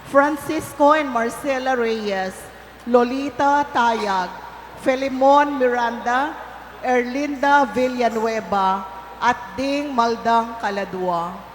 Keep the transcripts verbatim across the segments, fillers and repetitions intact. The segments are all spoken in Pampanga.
Francisco and Marcela Reyes, Lolita Tayag, Filemon Miranda, Erlinda Villanueva, at ding maldang kaladua.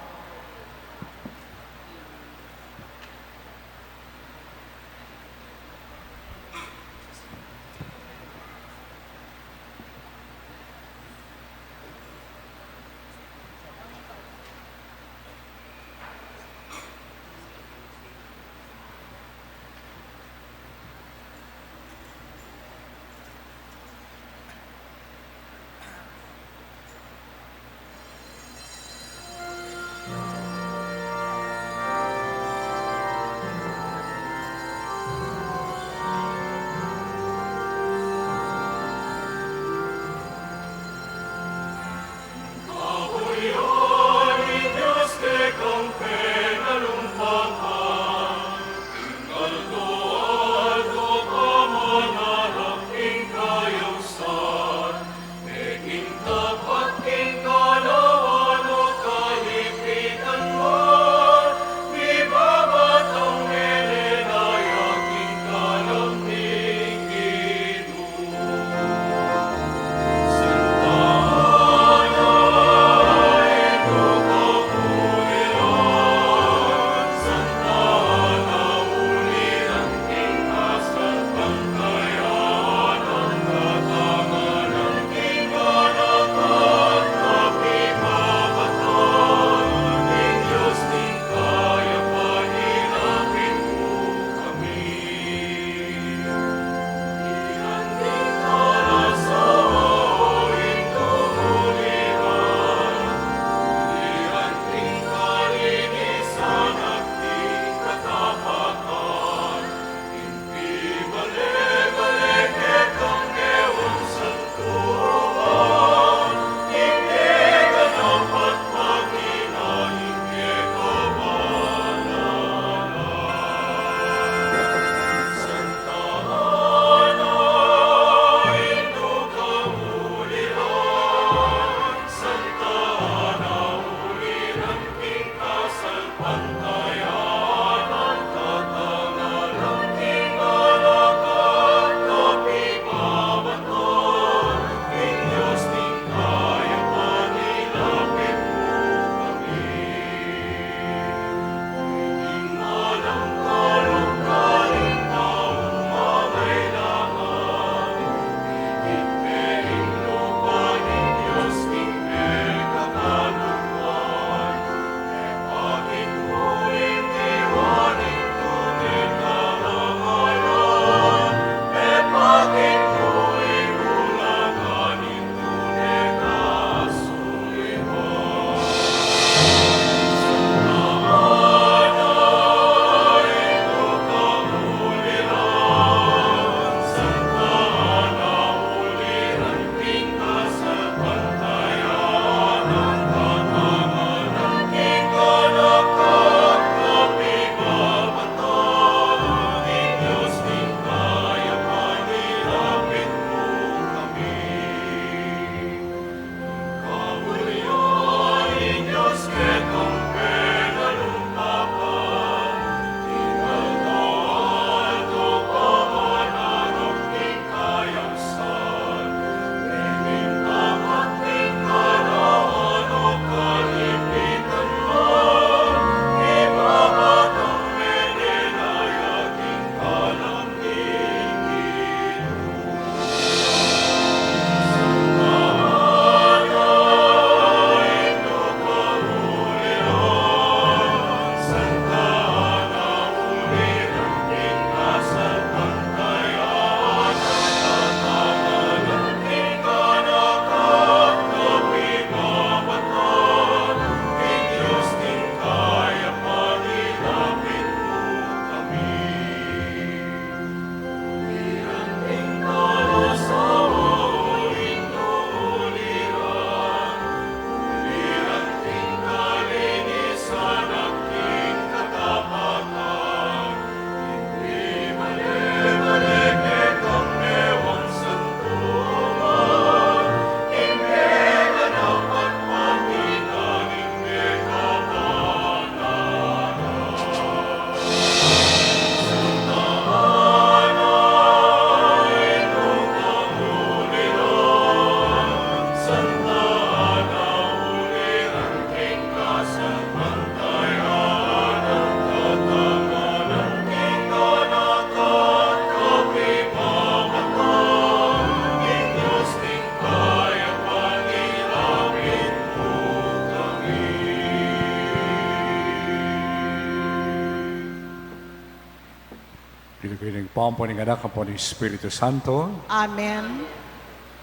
King lagyu ning Ibpa, ampo ning Anak, ampo ning Espiritu Santo. Amen.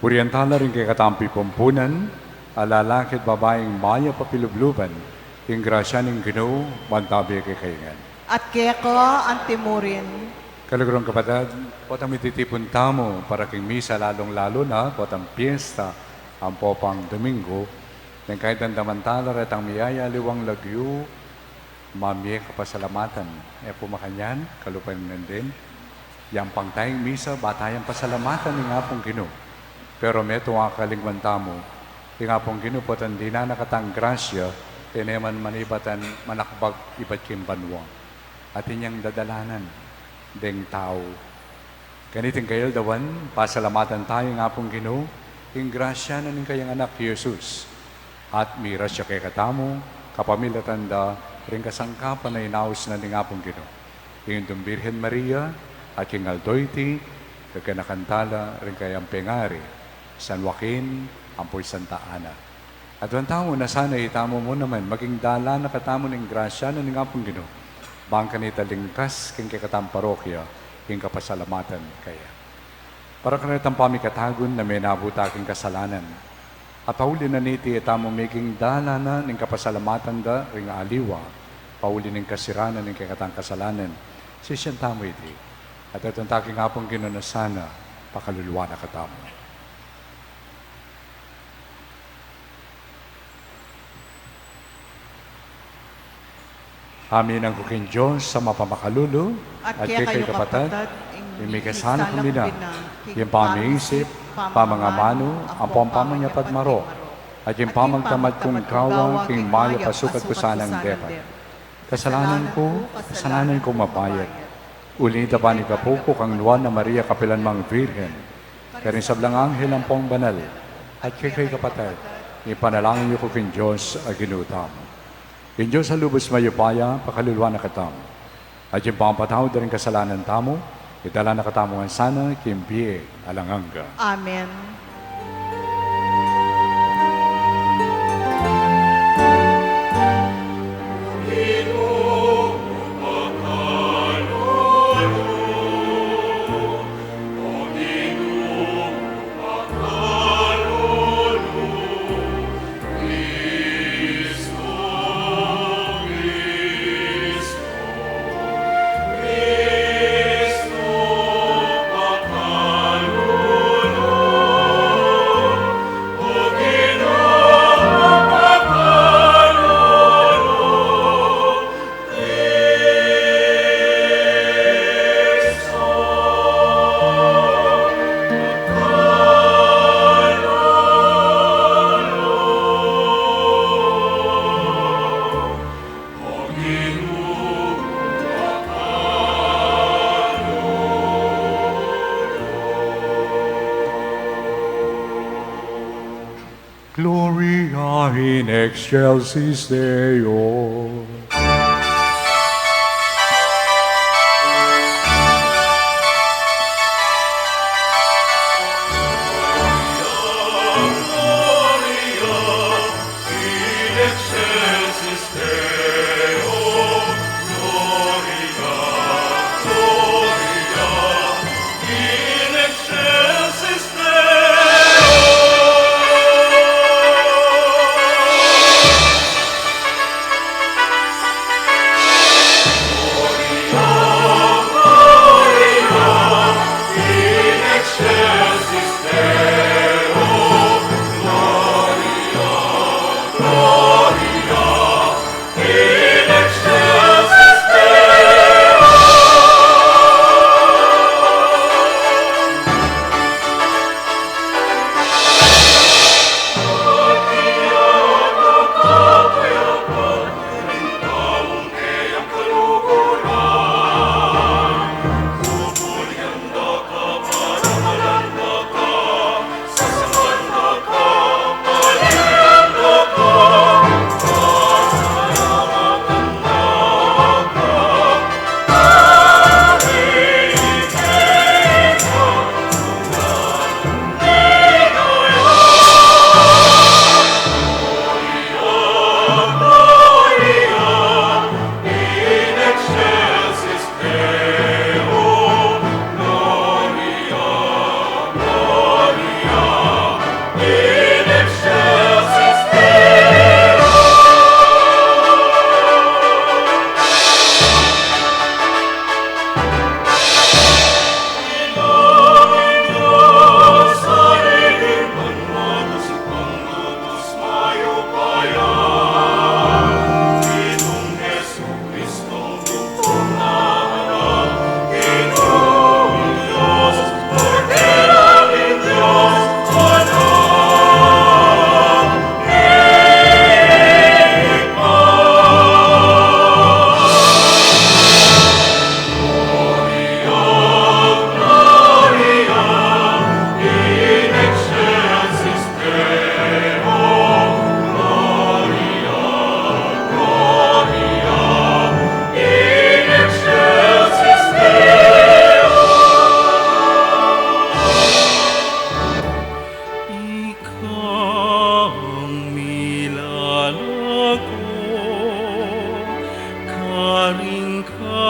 Purian tala ring kekatang pipumpunan, lalaki at babaing mayap a pilubluban, ing grasya ning Ginu mantabi kekayu ngan. At keka antimurin. Kaluguran kung kapatad, potang mititipun tamu para king misa, lalung-lalu na potang piyesta, ampo pang Domingo, neng kaybat damdaman tala retang miyayaliwang lagyu, mamie kapasalamatan. E pu makanyan, kalupa ning nandin, yang pang tayang misa, ba tayang pasalamatan ing Apung Ginu. Pero metung a kalingwan tamu, ing Apung Ginu potang dinan na katang grasya, e ne man manibatan manakbag ibat king banua. Atin yang dadalanan deng tau. Kaniting kayaldawan, pasalamatan taya ing Apung Ginu, ing grasya na ning kayang Anak Jesus. At miras ya kekatamu, kapamilatan da ring kasangkapan a inaus na ning Apung Ginu, ing Indung Birhen Maria, at king aldo iti, gaganakan tala ring kayang pengari, San Joaquin, ampo i Santa Ana. At aduan tamu na sana itamu mu naman maging dalan na katamu ning grasya na ning Apung Ginu, bang kanita lingkas king kekatang parokya ing kapasalamatan kaya. Para karetang pamikatagun na menabu ta king kasalanan, at pauli na niti itamu maging dalan na ning kapasalamatan da ring aliwa, pauli ning kasiranan ning kekatang kasalanan, sisian tamu iti. At aduan ta king Apung Ginu na sana pakaluluan na katamu. Aminan ku king Dios a mapamakalulu, at kekayu kapatad, ing mikasala ku mina, king pamiisip, pamangamanu, ampong pamanyapatmarok, at king pamagtamad kung gawa king mayap a sukat ku sanang depat. Kasalanan ku, kasalanan kung mabayat. Uli na taban ing Apu ku kang Nuan a Maria, kapilan mang Virgen, karing sablang anghel ampong banal, at kekayu kapatad, ipanalangin yu ku king Dios a Ginu tamu. Ing Dios a lubus mayupaya pakaluluan na katamu, at ing pamapatawad da ring kasalanan tamu, idala na katamu ngan sana king bie alang angga. Amen. Gloria in excelsis Deo.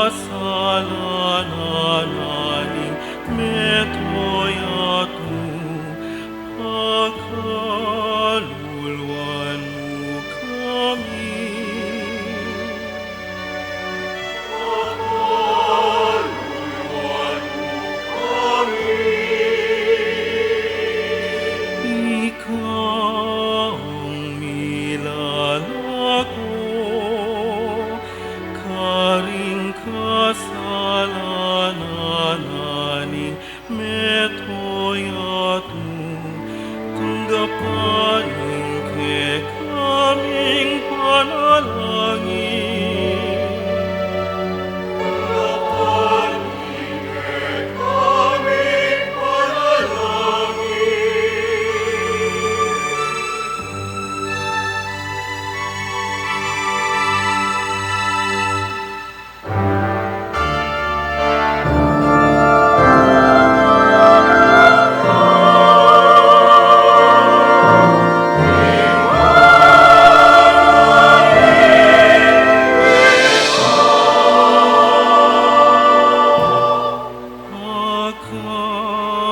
kasalanan aning metoy atung, pakaluluan mu kami. Pakaluluan mu kami. Ika ang milalako karing kasalanan aning metoy atung, tanggapan ing kekaming panalangin. Tanggapan ing kekaming panalangin.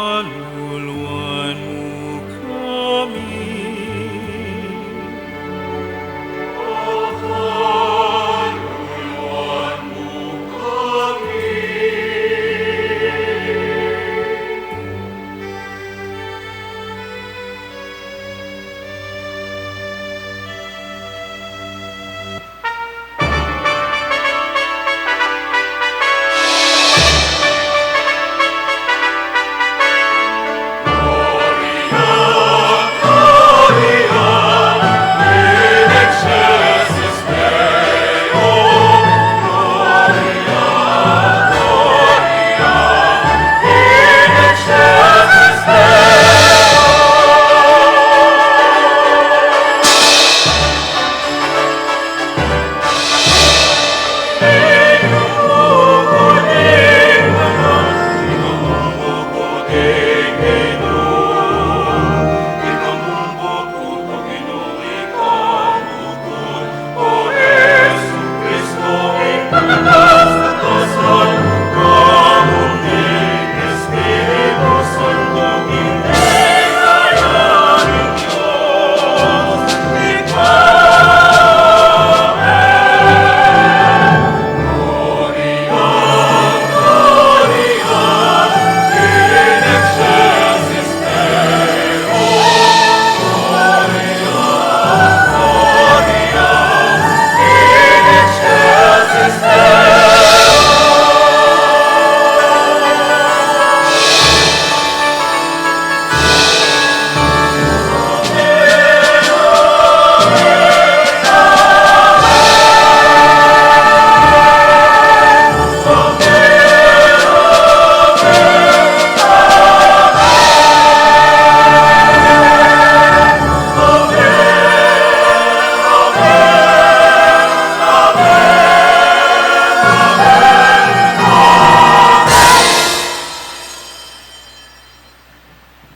Pakaluluan mu kami. Pakaluluan mu kami.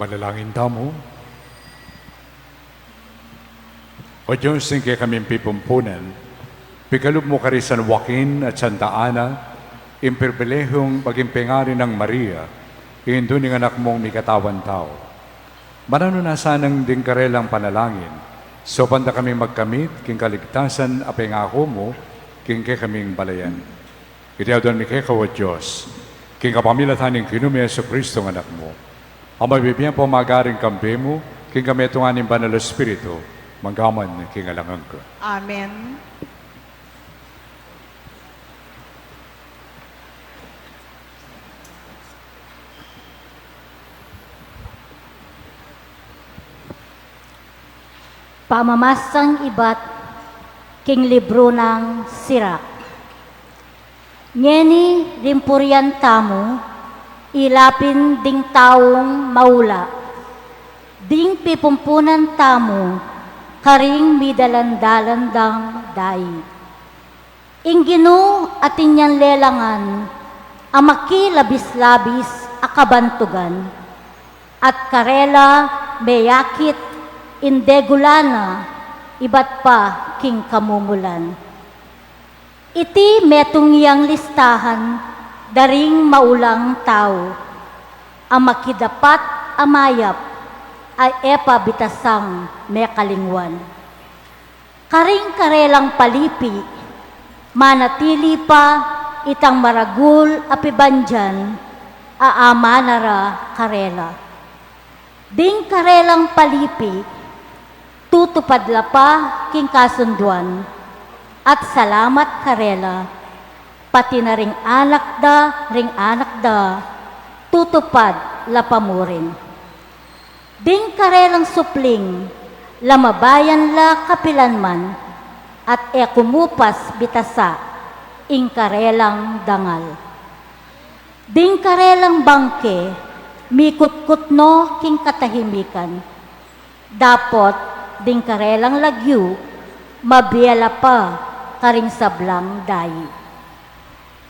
Manalangin tamu. O Dios, ing kekaming pipumpunan, pikalub mu kari San Joaquin at Santa Ana ing pribilehiyung maging pengari nang Maria, indu ning Anak mung mikatawan tau. Mananu na sanang ding karelang panalangin, saupan da kaming magkamit king kaligtasan a pengaku mu king kekaming balayan. Iti aduan mi keka, o Dios, king kapamilatan ning Ginu ming Jesucristo a Anak mu, a mabibie ampong magaring kambe mu king kametungan ning Banal a Espiritu, manggaman king alang angga. Amen. Pamamasang ibat king libru nang Sirak. Ngeni ring purian tamu, ilapin ding taung maula, ding pipumpunan tamu karing midalan-dalan dang dait. Ing Ginu atin yang lelangan a makilabis-labis a kabantugan, at karela meyakit ing degula na ibat pa king kamumulan. Iti metung yang listahan da ring maulang tau a makidapat a mayap a e pa bitasang mekalingwan. Karing karelang palipi, manatili pa itang maragul a pibandian a amana ra karela. Ding karelang palipi, tutupad la pa king kasunduan, at salamat karela, pati na ring anak da, ring anak da, tutupad la pa murin. Ding karelang supling, lamabayan la kapilanman, at e kumupas bitasa ing karelang dangal. Ding karelang bangke, mikutkut no king katahimikan. Dapot, ding karelang lagyu, mabie la pa karing sablang dayi.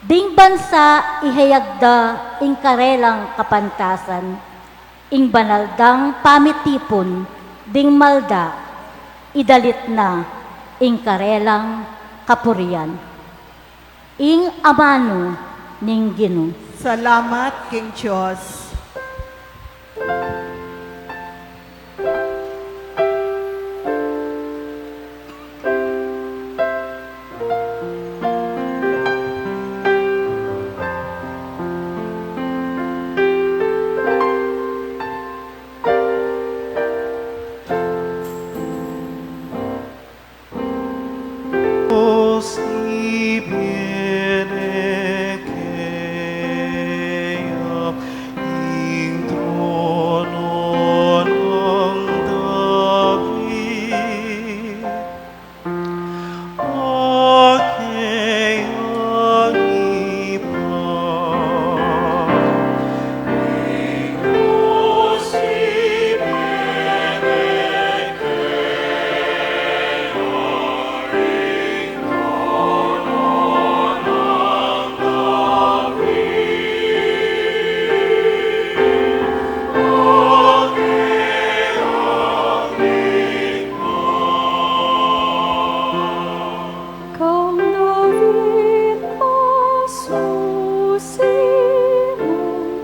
Ding bansa ihayag da ing karelang kapantasan, ing banal dang pamitipun, ding malda, idalit na ing karelang kapurian. Ing amanu ning Ginu. Salamat king Dios. Dios, ibie ne kaya ing trono nang David, a kayang ibpa. Kang David a susi mung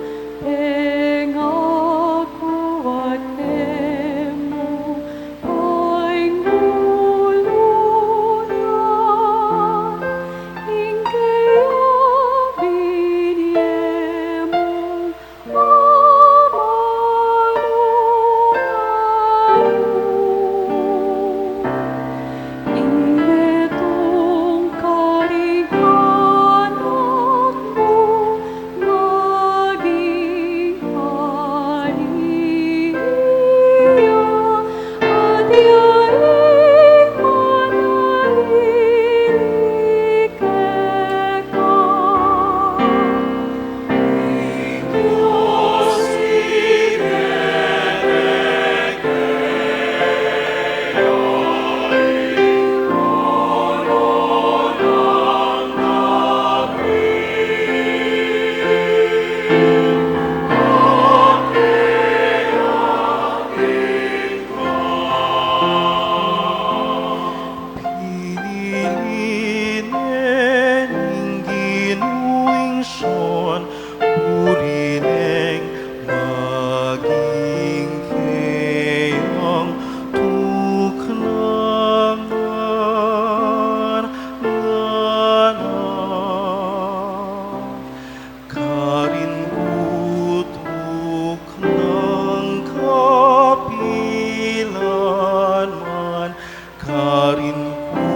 pengakuan, e mu paingulunan ing kaya binie mung Pinili ne ning Ginu ing Sion, puri neng maging keyang tuknangan ngana. Karin ku tuknang kapilanman, karin ku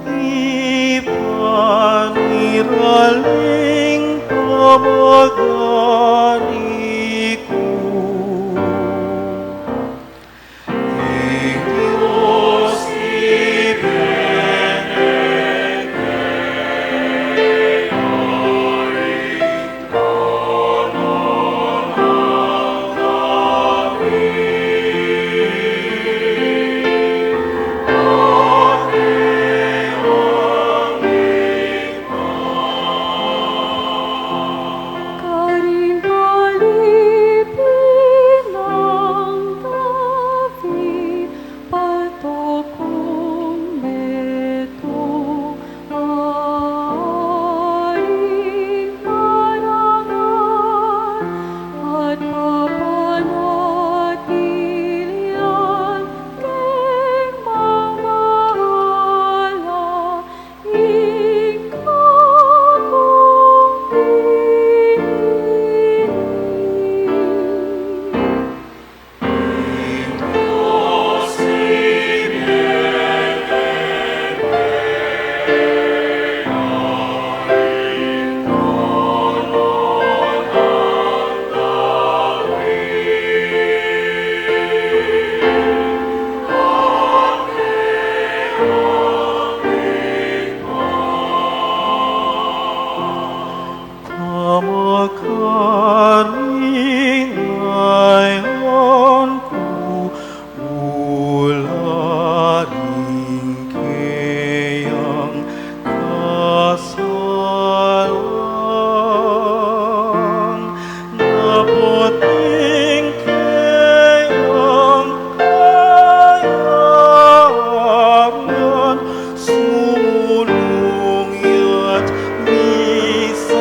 ipan ing raling pamagari ku. Karin ay angku ularing keyang kasalang, naputing keyang kayangan, sumulung ya't misaplara.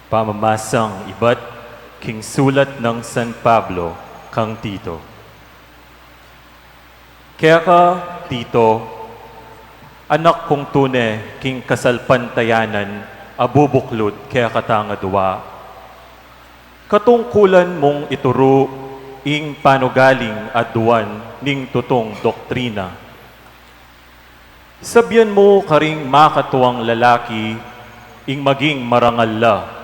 Pamamasang ibat king sulat nang San Pablo kang Tito. Keka, Tito, anak kung tune king kasalpantayanan a bubuklut kekatang adua, katungkulan mung ituru ing panugaling aduan ning tutung doktrina. Sabian mu karing makatuang lalaki ing maging marangal la,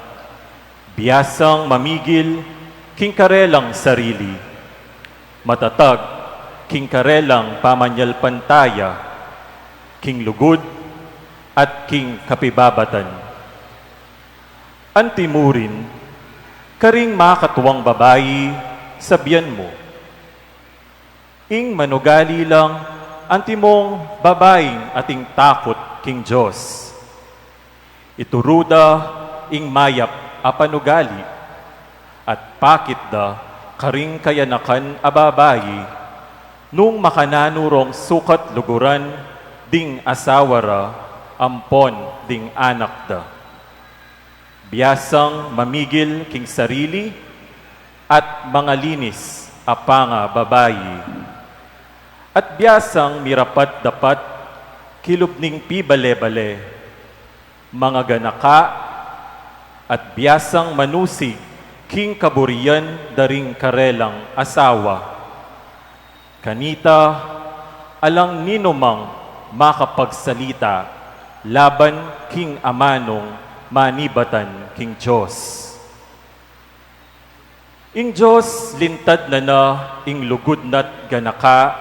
biasang mamigil king karelang sarili, matatag king karelang pamanyalpantaya, king lugud, at king kapibabatan. Antimurin, karing makatuang babai, sabian mu, ing manugali lang antimong babaing ating takut king Dios. Ituru da ing mayap a panugali, at pakit da karing kayanakan a babai, nung makananu rong sukat luguran ding asawa ra ampon ding anak da. Biasang mamigil king sarili at mangalinis a pangababai, at biasang mirapat-dapat kilub ning pibale-bale, mangaganaka, at biasang manusig king kaburian da ring karelang asawa. Kanita, alang ninumang makapagsalita laban king amanung manibatan king Dios. Ing Dios lintad na na ing lugud na't ganaka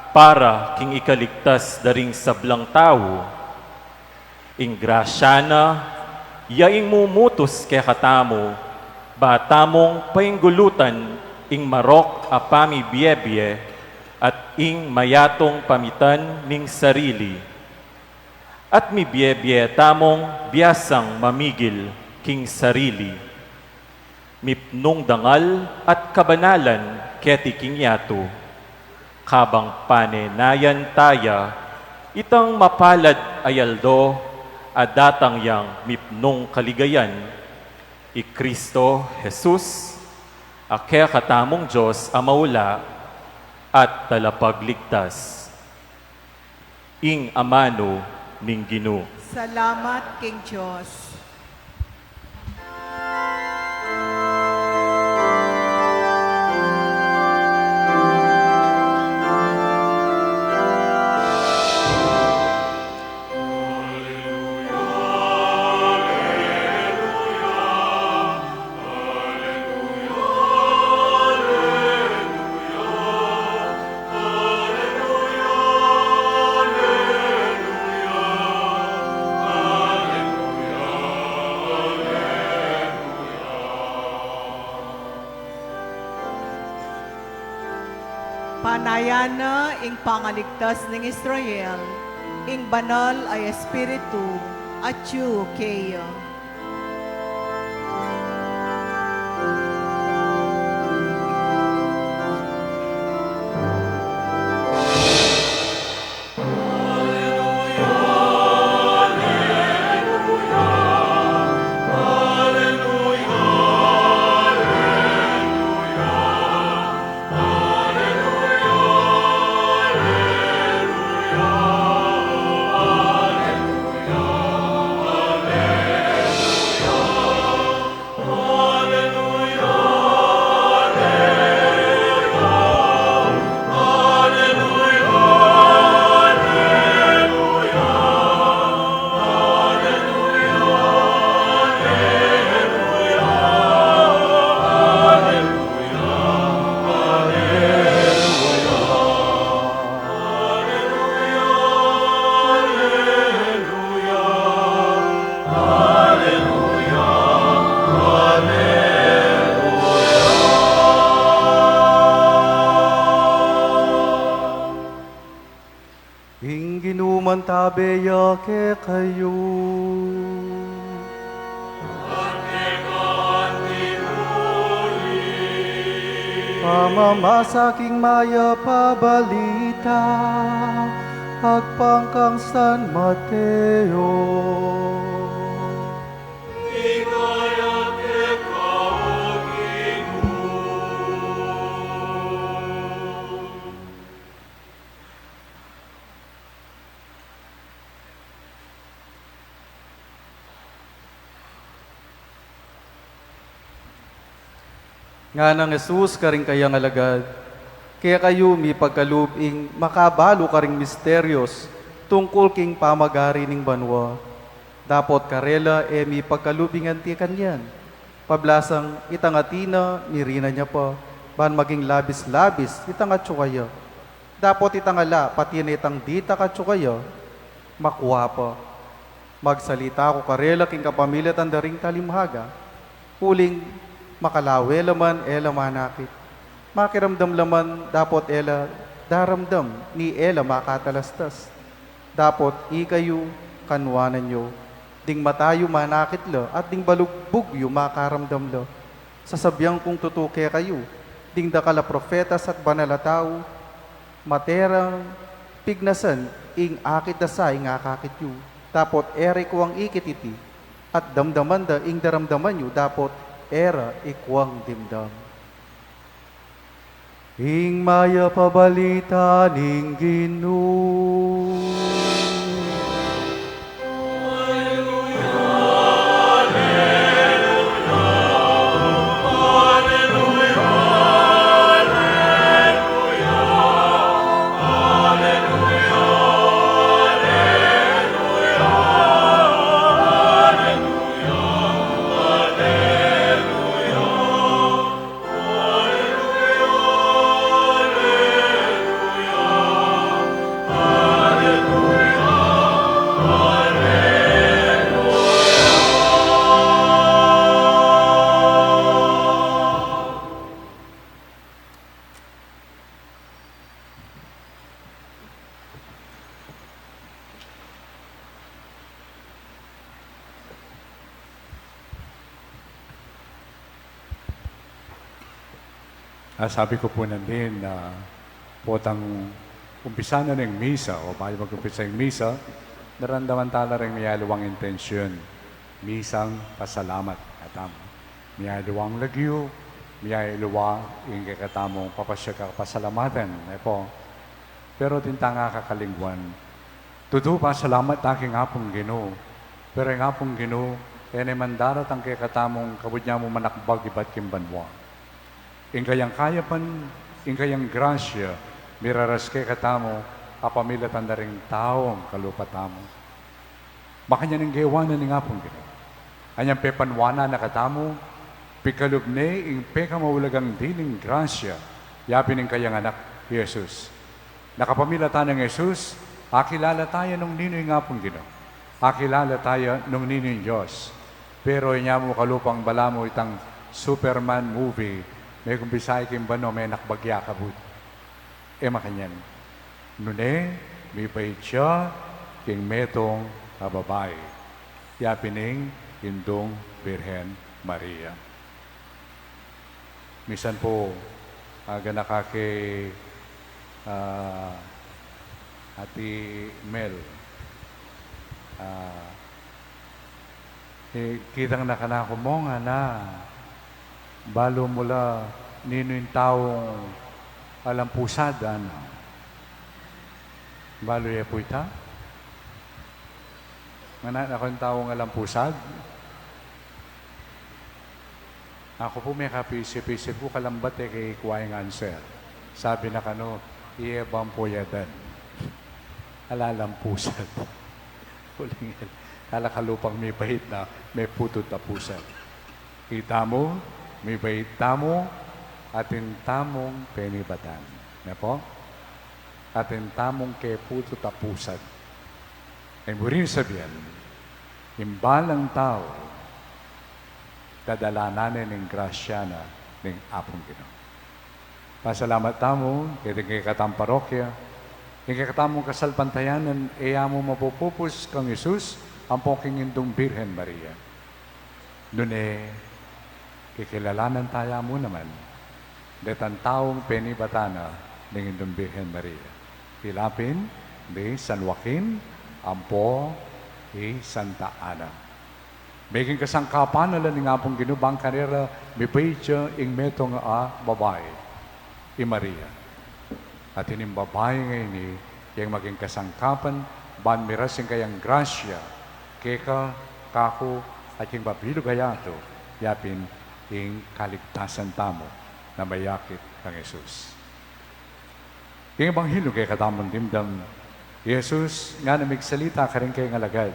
para king ikaligtas da ring sablang tau. Ing grasya na, ya ing mumutus kekatamu, ba tamung painggulutan ing marok a pamibie-bie at ing mayatung pamitan ning sarili. At mibie-bie tamung biasang mamigil king sarili, mipnung dangal at kabanalan keti king yatu. Kabang panenayan taya itang mapalad a aldo a datang yang mipnung kaligayan, i Kristo Jesus, a kekatamung Dios a maula at Talapagligtas. Ing amanu ning Ginu. Salamat king Dios. Panayan na ing pangaligtas ning Israel, ing banal a Espiritu, atyu keya. Yabe ya kekayu. Pamamasa king Mayap a Balita agpang kang San Mateo. Ngana nang Jesus karing kayang alagad, kekayu mipagkalub ing makabalu karing misterios tungkul king pamagari ning banua. Dapot karela e mipagkalub ing anti kanyan. Pablasang itang atina, mirinan ya pa, ban maging labis-labis itang atsu kaya. Dapot itang ala, pati na itang ditak atsu kaya, makua pa. Magsalita ku karela king kapamilatan da ring talimhaga, uling makalawe la man e la manakit. Makiramdam la man dapot e la daramdam ni e la makatalastas. Dapot ikayu, kanwanan yu, ding mata yu manakit la at ding balugbug yu makaramdam la. Sasabian kung tutu kekayu, ding dakal a profetas at banal a tau, mate rang pignasan ing akit da sa ing akakit yu, dapot e ra ikuang ikit iti, at damdaman da ing daramdaman yu, dapot e ra ikuang dimdam. Ing Mayap a Balita ning Ginu. Ah, sabi ku pu nandin na potang umpisa na ning misa o bayu mag-umpisa ing misa, daramdaman tala ring miyaliwang intensyun. Misang pasalamat katamu. Miyaliwang lagyu, miyaliwa ing kekatamung papasya kapasalamatan, e pu. Pero atin tang akakalingwan, tutu pasalamat ta king Apung Ginu, pero ing Apung Ginu, e ne man daratang kekatamung kabud nya mu manakbag ibat king banua. Ing kayang kayapan, ing kayang grasya, miraras kekatamu, kapamilatan da ring taung kalupa tamu. Makanyan ing gewa na ning Apung Ginu. Anyang pepanwanan na katamu, pikalub ne ing pekamaulagang diling grasya, yapin ing kayang anak, i Jesus. Na kapamilatan nang Jesus, akilala taya nung ninu ing Apung Ginu. Akilala taya nung ninu ing Dios. Pero inya mu kalupang balamu itang Superman movie, mekumbisa ya king banua, menakbag ya kabud. E makanyan. Nune, mibait ya king metung a babai, yapin ing Indung Birhen Maria. Misan pu, ah, ganaka ke, ah, Ati Mel, ah, e, kitang na kanaku, Mong, ngana, balu mu la ninu ing taung alang pusad, ngana. Balu ye pu ita? Ngana, naku, ing taung alang pusad? Aku pu mekapisip-isip ku, kalambat e ke ikua ing answer. Sabi na kanu, iye bang pu ya dan? Ala alang pusad. Uling e la, ala kalupang mibait na, meputut a pusad. Ita mu, mibait tamu, atin tamung penibatan. Ne pu? Atin tamung keputut a pusad. E mu rin sabian, ing balang tau, dadalanan ne ning grasya na ning Apung Ginu. Pasalamat tamu, keti kekatang parokya, Ing kekatamung kasalpantayanan, e ya mu mapupupus kang Jesus ampo king Indung Birhen Maria. Nune, kikilalanan taya mu naman detang taung penibatan na ning Indung Birhen Maria. Ila pin, di San Joaquin ampo i Santa Ana. Meging kasangkapan na la ning Apung Ginu ban karela mibait ya ing metung a babai, i Maria. At ining babai ngeni ing maging kasangkapan ban miras ing kayang grasya keka, kaku, at king mabilug a yatu, yapin ing kaligtasan tamu na mayakit kang Jesus. King Ebanghelyo kekatamung dimdam, i Jesus ngana migsalita karing kayang alagad,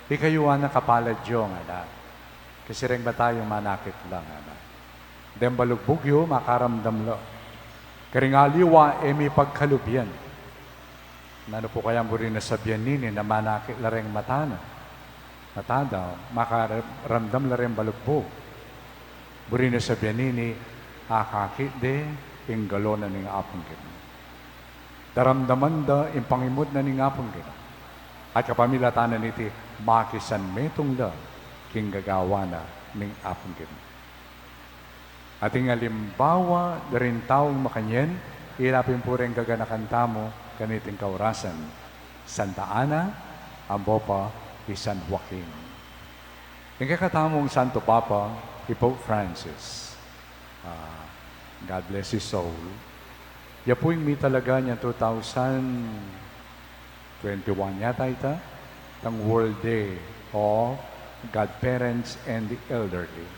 "Ikayu, ngana, kapalad yu," ngana, "kasi reng mata yu manakit la," ngana, "deng balugbug yu makaramdam la, karing aliwa e mi pagkalubian." Nanu pu kayang buri nang sabian nini na manakit la reng mata na, mata da, makaramdam la reng balugbug? Buri nang sabian nini, akakit de ing galo na ning Apung Ginu. Daramdaman da ing pangimut na ning Apung Ginu. At kapamilatan na niti, makisanmetung da king gagawan na ning Apung Ginu. At ing alimbawa da ring taung makanyan, ila pin pu reng gaganakan tamu kaniting kaurasan, Santa Ana, ampo pa i San Joaquin. Ing kekatamung Santo Papa, i Pope Francis. Ah, God bless his soul. Ya pu ing mitalaga niya two thousand twenty-one yata ita, tang World Day of Godparents and the Elderly.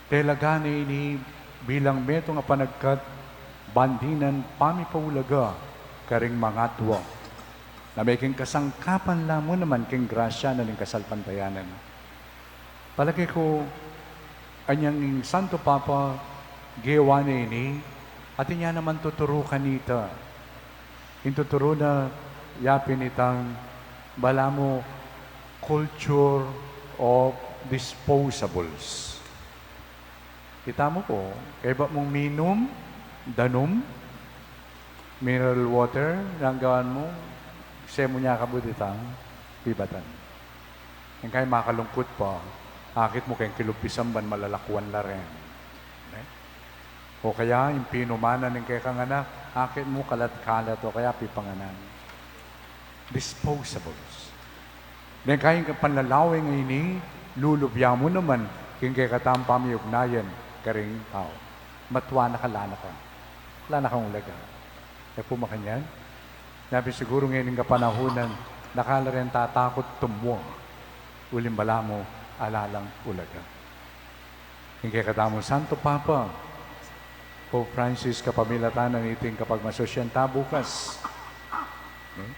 Talaga na ini bilang metung a panagkat ban dinan pamipaulaga karing mangatua, na meging kasangkapan la mu naman king grasya na ning kasalpantayanan. Palage ku, anyang ing Santo Papa, gewa na ini, atin ya naman tuturu kanita. Ing tuturu na yapin itang balamu culture of disposables. Kita mu ku, kaybat mung minum, danum, mineral water, nanu ing gawan mu, semu nya kabud itang pibatan. Ing kayang makalungkut pa, akit mu keng kilupisan ban malalakuan la reng. Ne? O kaya, ing pinuman na ning kekang anak, akit mu kalat-kalat, o kaya pipanganan. Disposables. Neng kayang panlalawe ngeni, lulubya mu naman, king kekatang pamiugnayan karing tau. Matua na ka, ala na ka. Ala na kang ulaga. E pu makanyan? Yapin siguru ngeni ing kapanahunan, dakal la reng tatakut tumua. Uling balamu, ala lang ulaga. Ing kekatamung Santo Papa, Pope Francis, kapamilatan na niting kapagmasusyan ta bukas, ne?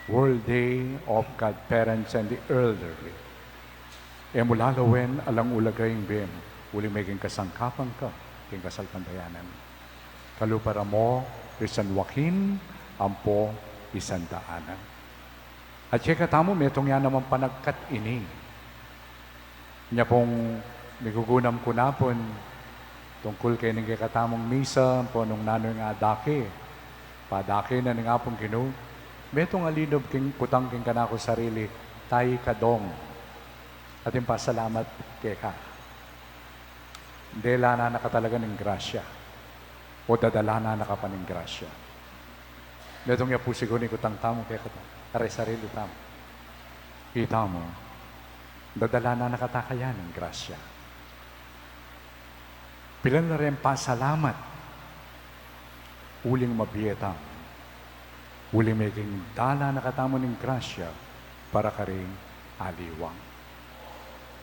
World Day of Godparents and the Elderly. E mu lalawen alang ulaga ing bie mu, uling meging kasangkapan ka king kasalpantayanan. Kalupa ra mu ri San Joaquin ampo i Santa Ana. At kekatamu, metung ya namang panagkat ini. Nya pung migugunam ku na pun tungkul keni king kekatamung misa, ampo nung nanu ing adake, padake na ning Apung Ginu, metung a linub king kutang king kanaku sarili, Tay Kadong, ating pasalamat keka. Dela na na ka talaga ning grasya. O dadalanan na ka pa ning grasya. Metung ya pu siguru ing kutang tamu kekatamu, karing sarili tamu. Itamu, dadalanan na ka ta kaya ning grasya. Pilan la reng pasalamat, uling mabie tamu. Uling meging dalan na katamu ning grasya para karing aliwa.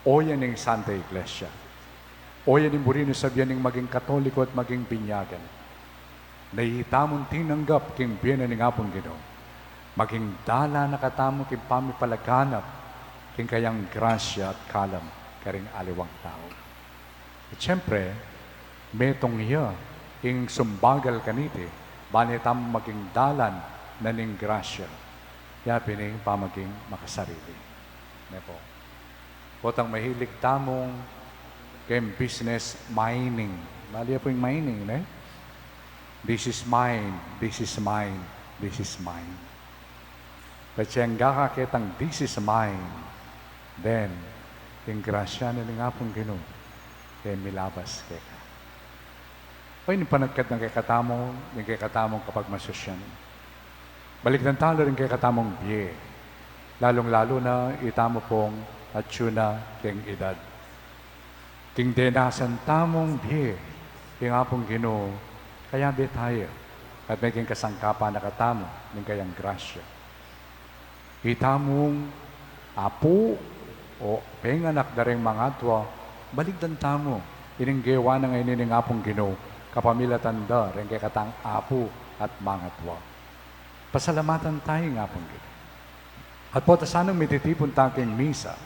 Oyan ning Santa Iglesia. Oyan ning buri nang sabian ning maging Katoliko at maging binyagan. Na itamu tinanggap king bie na ning Apung Ginu, maging dalan na katamu king pamipalaganap king kayang grasya at kalam karing aliwang tau. At siyempre, metung ya ing sumbagal kaniti, ban itamu maging dalan na ning grasya, yapin ing pamaging makasarili. Ne pu? Potang mahilig tamung keng business mining. Bale ya pu ing mining, ne? "This is mine, this is mine, this is mine." Pati angga ka ketang "This is mine," then ing grasya na ning Apung Ginu e milabas keka. O, ini panagkat na kekatamu, ning kekatamung kapagmasusyan. Balikdan tala ring kekatamung bie, lalung-lalu na itamu pung atyu na keng edad. King denasan tamung bie king Apung Ginu, kayabe taya, at maging kasangkapan na katamu ning kayang grasya. Itamung apu o penganak da ring mangatua, balikdan tamu ining gewa na ngeni ning Apung Ginu kapamilatan da ring kekatang apu at mangatua. Pasalamatan taya ing Apung Ginu. At pota sanang mititipun ta king misa,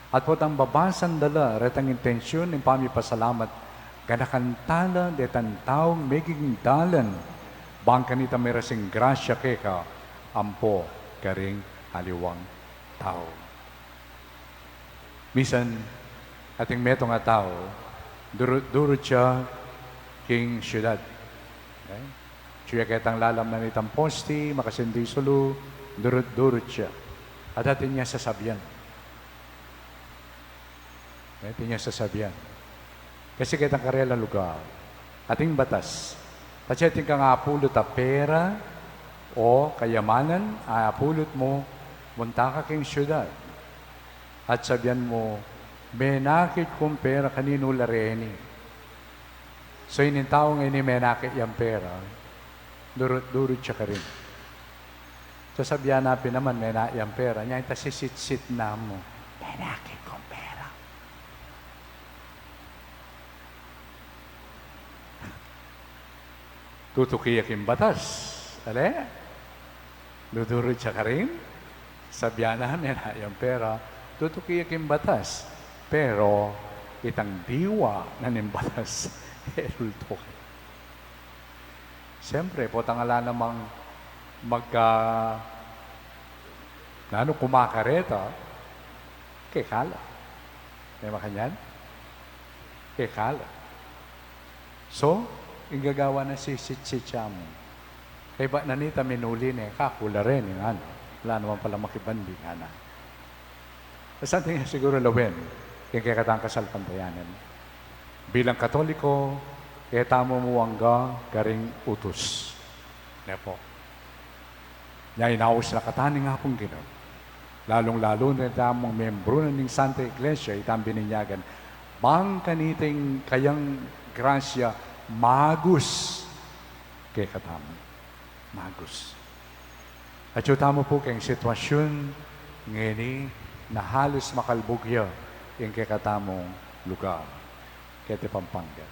at potang babasan da la retang intensyun ning pamipasalamat, ganakan tala detang taung meging dalan bang kanita mirasing grasya keka ampo karing aliwang tau. Misan, ating metung a tau, durut-durut ya king syudad. Okay? Atyu ya ketang lalam na nitang posti, makasindi sulu, durut-durut ya. At atin ya sasabian. Atin ya sasabian. Kasi ketang karelang lugar, ating batas. Kasi atin kang apulut a pera o kayamanan, apulut mu, munta ka king syudad. At sabian mu, "Menakit kung pera, kaninu la reni?" So, ining taung ini menakit yang pera, durut-durut ya karin. Sasabian na pin naman, "Mena yang pera." Nya, ita sisitsit na mu, "Menakit kung pera." Tutuki ya king batas. Ale? Dudurut ya karin. Sabian na, "Mena yang pera." Tutuki ya king batas. Pero itang diwa na ning batas, e lultuki. Siyempre, potang ala namang magka, nanu, kumakareta, kekala. May makanyan? Kekala. So, ing gagawan na, sisitsit ya mu. Kaybat na nita minuli ne, kaku la reni, ngana. Ala naman pala makibandi, ngana. Basta atin ya siguru lawen king kekatang kasalpantayanan. Bilang Katoliko, e tamu mu angga karing utus. Ne pu. Nya inaus na katamu ning Apung Ginu, lalung-lalu na itamung membru na ning Santa Iglesia, itang bininyagan, bang kanita ing kayang grasya magus kekatamu. Magus. Atyu tamu pu keng sitwasyun ngeni na halus makalbug ya ing kekatamung lugar keti Pampanga.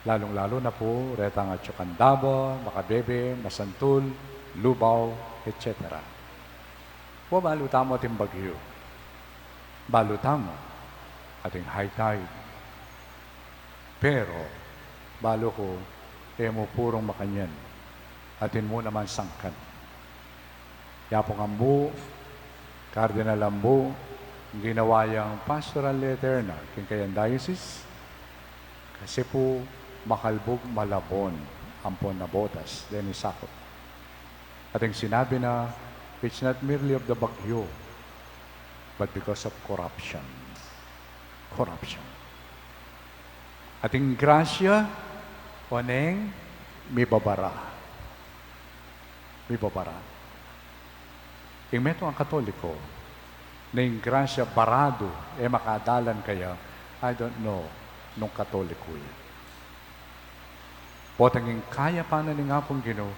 Lalung-lalu na pu retang atyu kang Davao, Macabebe, Masantul, Lubao, et cetera. Wa, balu tamu ating bagyu. Balu tamu ating high tide. Pero, balu ku, e mu purung makanyan. Atin mu naman sangkan. Ya pung ambu, Cardinal ambu, ginawa yang pastoral letter na king kayang diocese, kasi pu makalbug malabon ampon nabotas deni sakup. At ing sinabi na, it's not merely of the bagyo, but because of corruption. Corruption. At ing grasya, oneng, mibabara. Mibabara. Ing metung a Katoliko, na ing grasya baradu, e makadalan kaya, I don't know nung Katoliko ya. Potang ing kayapan na ning Apung Ginu,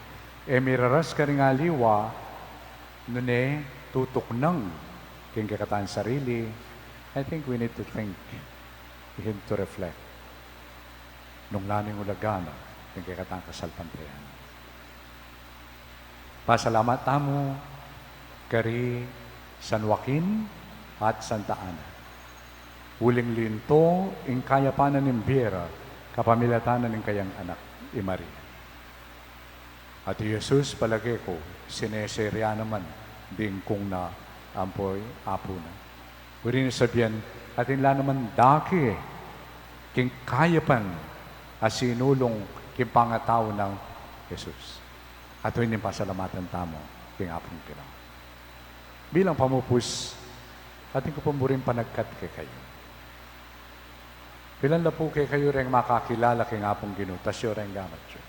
e miraras karing aliwa, nune tutuknang king kekatang sarili, I think we need to think, we need to reflect. Nung nanu ing ulaga na king kekatang kasalpantayanan. Pasalamat tamu kari San Joaquin at Santa Ana. Uling linto ing kayapan na ning bie ra kapamilatan na ning kayang anak, i Maria. At i Jesus, palage ku, sineserian naman ding kung na ampo i Apu na. Buri nang sabian, atin la naman dake king kayapan a sinulung king pangatau nang Jesus. At ito ing pasalamatan tamu king Apung Ginu. Bilang pamupus, atin ku pung buring panagkat kekayu. Pilan la pu kekayu reng makakilala king Apung Ginu, taas yu reng gamat yu.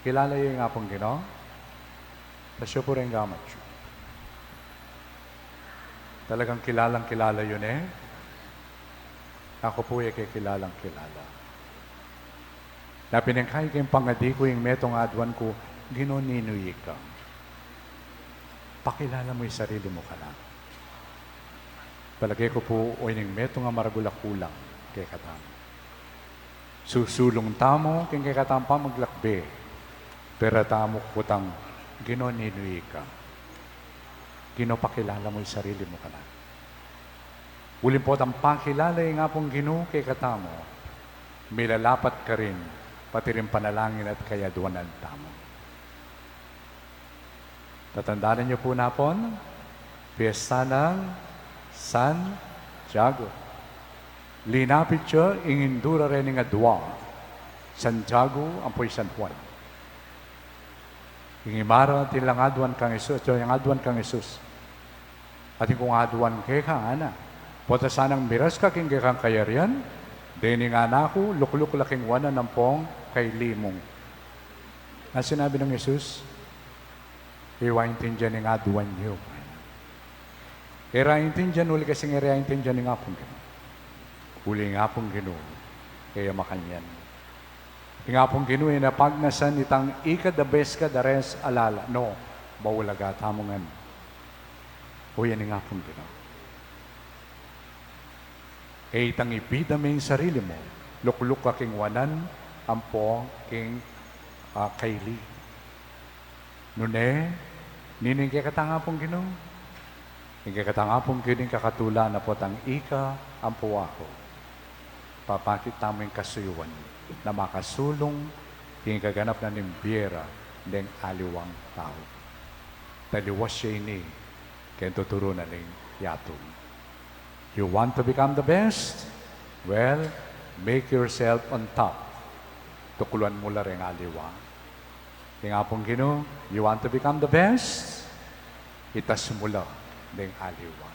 Kilala ye ing Apung Ginu? Taas yu pu reng gamat yu. Talagang kilalang kilala yu ne? Aku pu e ke kilalang kilala. Na pinengkay king pangadi ku ing metung a aduan ku, Ginu, ninu ika? Pakilala mu ing sarili mu kanaku. Palage ku pu, o ining metung a maragul a kulang kekatamu. Susulung tamu king kekatang pamaglakbe, pero tamu kutang, Ginu, ninu ika? Ginu, pakilala mu ing sarili mu kanaku. Uling potang pakilala ing Apung Ginu kekatamu, milalapat karin pati ring panalangin at kayaduanan tamu. Tatandanan yu pu napun, piyesta nang Santiago. Linapit ya ing indu ra rening adua, Santiago ampo i San Juan. Ing imara atin lang aduan kang Jesus, atin lang aduan kang Jesus. Atin kung aduan keka, ngana. Potang sanang miras ka king kekang kayarian, deni ngana ku, lukluk la king wanan ampong kaili mu. Nanu ing sinabi nang Jesus? E wa intindian ing aduan yu. E ra intindian uli kasi e ra intindian ing Apung Ginu. Uli ing Apung Ginu, e ya makanyan. Ing Apung Ginu e na pagnasan itang ika the best ka, the rest ala la. No, maulaga tamu ngan. O yan ing Apung Ginu. E itang ibida me ing sarili mu, lukluk ka king wanan ampo king, ah, kaili. Nune, ninu ing kekatang Apung Ginu? Ing kekatang Apung Ginu ing kakatulan na potang ika ampo aku. Papakit tamu ing kasuyuan na makasulung king kaganap na ning bie ra deng aliwang tau. Taliwas ya ini keng tuturu na ning yatu. You want to become the best? Well, make yourself on top. Tukluan mu la reng aliwa. Ing Apung Ginu, you want to become the best? Itas mu la reng aliwa.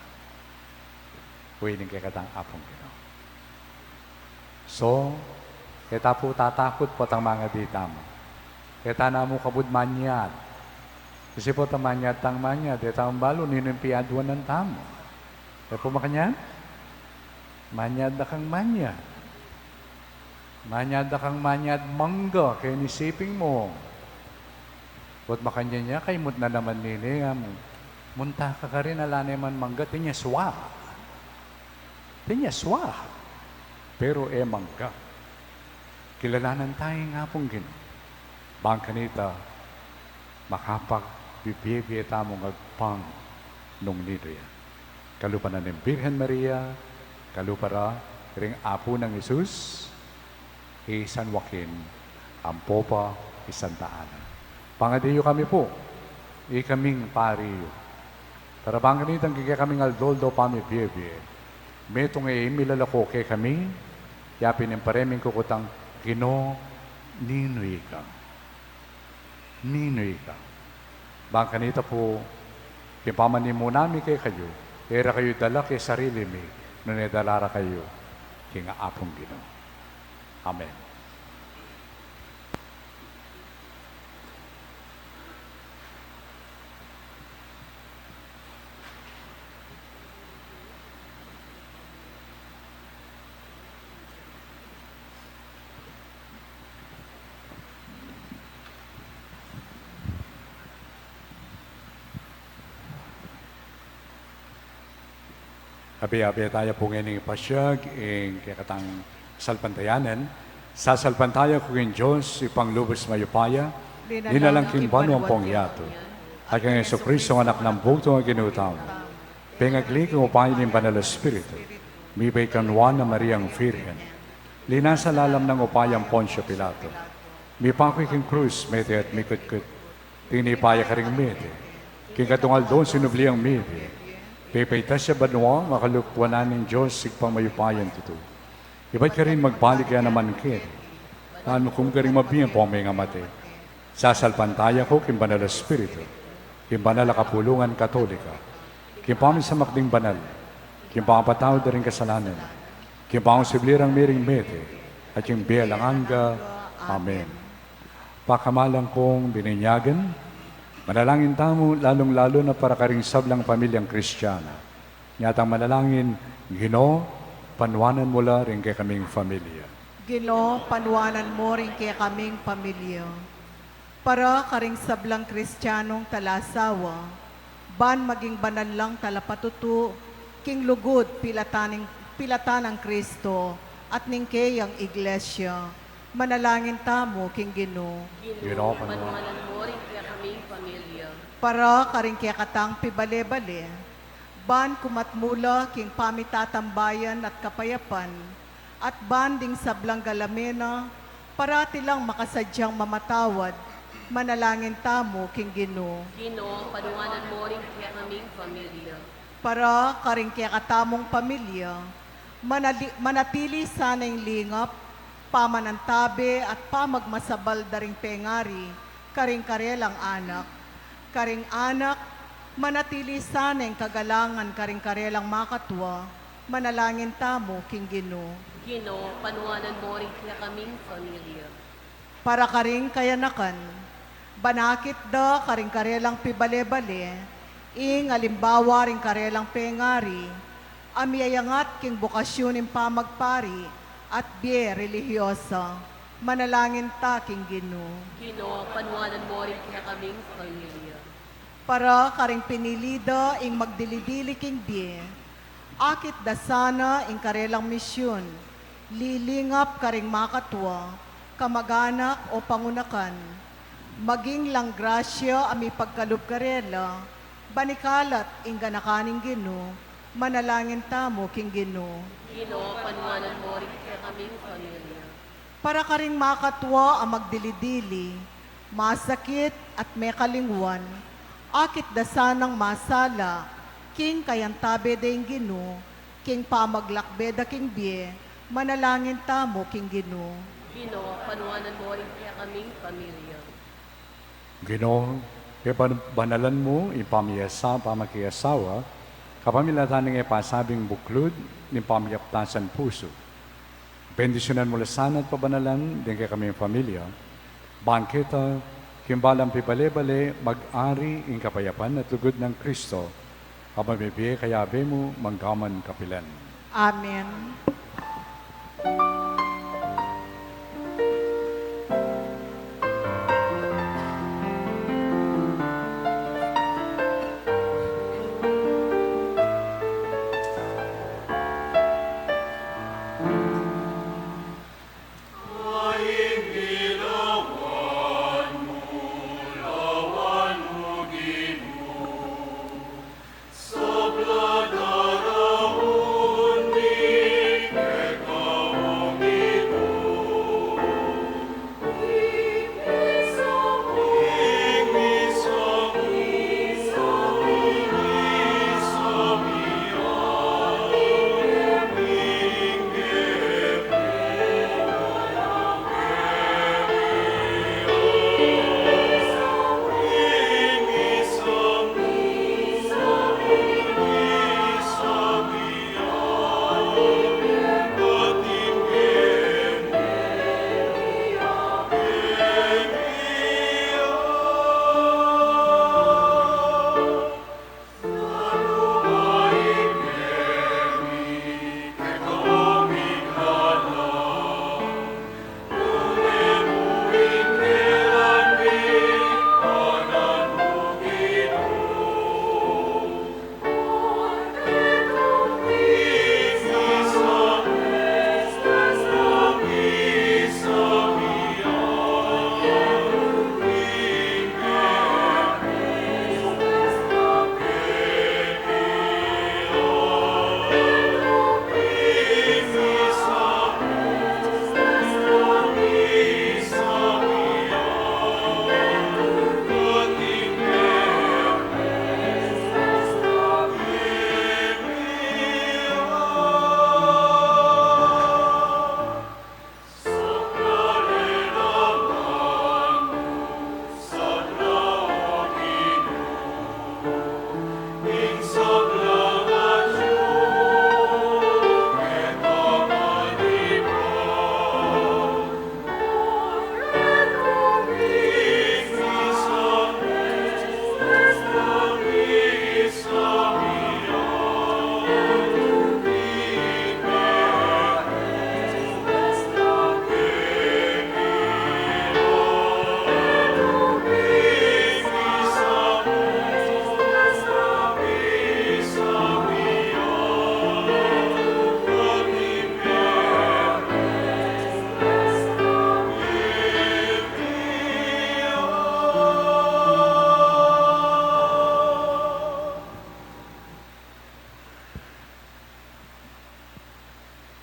Uling kekatang Apung Ginu. So, e ta pu tatakut potang mangadi tamu. E ta na mu kabud manyad. Kasi potang manyad tang manyad, e tamu balu ninu ing piaduanan tamu. E pu makanyan? Manyad da kang manyad. Manyad da kang manyad mangga keni siping mu. Ot makanyan ya, kaimut na naman nini, ngana mu. Munta ka karin, ala ne man mangga, tinya swa. Tinya swa. Pero e mangga. Kilalanan taya ing Apung Ginu. Bang kanita, makapagbibie-bie tamung agpang nung ninu ya. Kalupa na ning Birhen Maria, kalupa ra ring Apu nang Jesus, i San Joaquin, ampo pa i Santa Ana. Pangadi yu kami pu, ikaming pari yu. Para bang kanitang king kekaming aldo-aldo pamibie-bie, metung e milalako kekami, yapin ing paremin kukutang, Ginu, ninu ika? Ninu ika? Bang kanita pu, king pamanimu nami kekayu, e ra kayu dala king sarili mi, nune dala ra kayu king Apung Ginu. Amen. Abe-abe taya pu ngening pasiag ing kekatang salpantayanan. Sasalpantaya ku king Dios, Ibpang lubus mayupaya, linalang king banua ampong yatu, at kang Jesucristo, Anak nang bugtung a Ginu tamu, pengagli king upaya ning Banal a Espiritu, mibait kang Nuan a Mariang Virgen, linasa lalam nang upayang Poncio Pilato, mipaku king krus, mete at mikutkut, tinipa ya karing mete, king katlung aldo sinubli yang mibie, pepaitas ya banua, makalulwan na ning Dios Ibpang mayupayang tutu. Ibat karin magbalik ya naman keni, Anu kum karing mabie ampong mengamate. Sasalpantaya ku king Banal a Espiritu, king banal a kapulungan Katolika, king pamisamak ding banal, king pangapatawad da ring kasalanan, king pangasubli rang miring mete, at king bie alang angga. Amen. Pakamalan kung bininyagan, manalangin tamu, lalung-lalu na para karing sablang pamilyang Kristiana. Inyang manalangin, Ginu, panuanan mu la ring kekaming familia. Ginu, panuanan mu ring kekaming familia. Para karing sablang Kristianong talasawa, ban maging banal lang talapatutu, king lugud pilatan ning, pilatan nang Kristo, at ning keyang Iglesia. Manalangin tamu king Ginu. Ginu, panuanan mu ring kekaming familia. Para karing kekatang pibale-bale, ban kumatmu la king pamitatambayan at kapayapan, at ban ding sablang galame na, parati lang makasadyang mamatawad, manalangin tamu king Ginu. Ginu, panuanan mu ring kekaming familia. Para karing kekatamung pamilya, manali-, manatili sana ing lingap, pamanantabe at pamagmasabal da ring pengari, karing karelang anak, karing anak, manatili sana ing kagalangan karing karelang makatua, manalangin tamu king Ginu. Ginu, panuanan mu ring kekaming familia. Para karing kayanakan, ban akit da karing karelang pibale-bale, ing alimbawa ring karelang pengari, a miyayangat king bokasyun ning pamagpari at bie relihiyosa, manalangin ta king Ginu. Ginu, panuanan mu ring kekaming familia. Para karing pinili da ing magdili-dili king bie, akit da sana ing karelang misyun, lilingap karing makatua, kamaganak o pangunakan, maging lang grasya a mipagkalub karela, ban ikalat ing ganakan ning Ginu, manalangin tamu king Ginu. Ginu, panuanan mu ring kekaming familia. Para karing makatua a magdili-dili, masakit at mekalingwan, akit da sanang masala, king kayantabe deng Ginu, king pamaglakbe da king bie, manalangin tamu king Ginu. Ginu, panuanan mu ring kekaming familia. Ginu, pebanalan mu ing pamiyasa-, pamakiasawa, kapamilatan ning e pasabing buklud ning pamiyaptasan pusu. Bendisyunan mu la sana at pabanalan ding kekaming familia, ban keta, king balang pibale-bale, mag-ari ing kapayapan at lugud nang Kristo, a mabibie kayabe mu manggaman kapilan. Amen.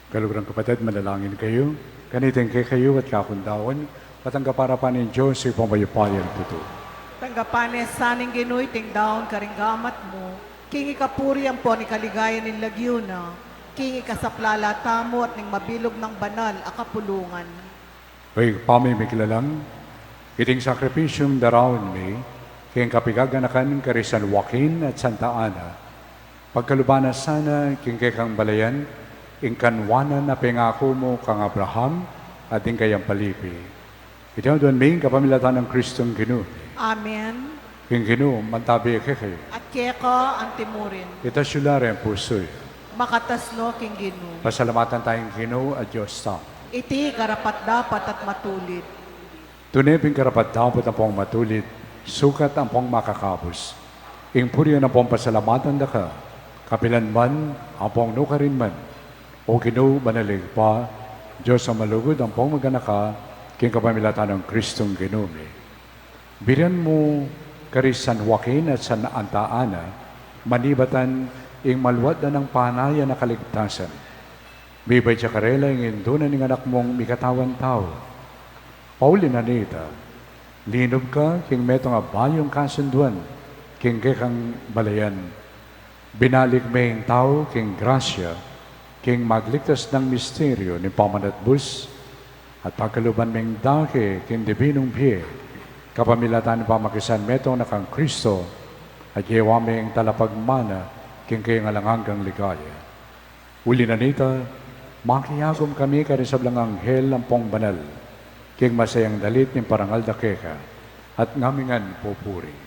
Kaluguran kapatad, manalangin kayu. Kaniting kekayu at kakundawan, at ang kaparapan ning Dios, Ibpang mayupayang tutu. Tanggapan ne sa ning Ginu iting daun karing gamat mu, king ikapuri ampon ikaligaya ning lagyu na, king ikasaplala tamu at ning mabilug nang banal a kapulungan. O Ibpa mi, mikilalang iting sakripisyung daraun mi king kapigaganakan kari San Joaquin at Santa Ana, pagkaluban na sana king kekang balayan ing kanwanan a pengaku mu kang Abraham at ding kayang palipi. Iti aduan mi king kapamilatan nang Kristong Ginu mi. Amen. Ing Ginu mantabi kekayu. At keka antimurin. Itas yu la ring pusu yu. Makatas no king Ginu. Pasalamatan taya ing Ginu a Dios tamu. Iti karapat-dapat at matulid. Tune pin karapat-dapat ampong matulid, sukat ampong makakabus, ing purian ampong pasalamatan da ka, kapilan man ampong nukarin man, O Ginu, banal a Ibpa, Dios a malugud ampong maganaka, king kapamilatan nang Kristong Ginu mi. Birian mu kari San Joaquin at Santa Ana manibatan ing maluat da nang panayan a kaligtasan. Mibait ya karela ing indu na ning Anak mung mikatawan tau. Pauli na nita, linub ka king metung a bayung kasunduan king kekang balayan. Binalik me ing tau king grasya, king magligtas nang misteryu ning pamanatbus, at pagkaluban meng dake king dibinung bie, kapamilatan ning pamakisan metung na kang Kristo, at gewa meng talapagmana king kayang alang anggang ligaya. Uli na nita, makiagum kami karing sablang anghel ampong banal, king masayang dalit ning parangal da keka, at ngamingan pupuri.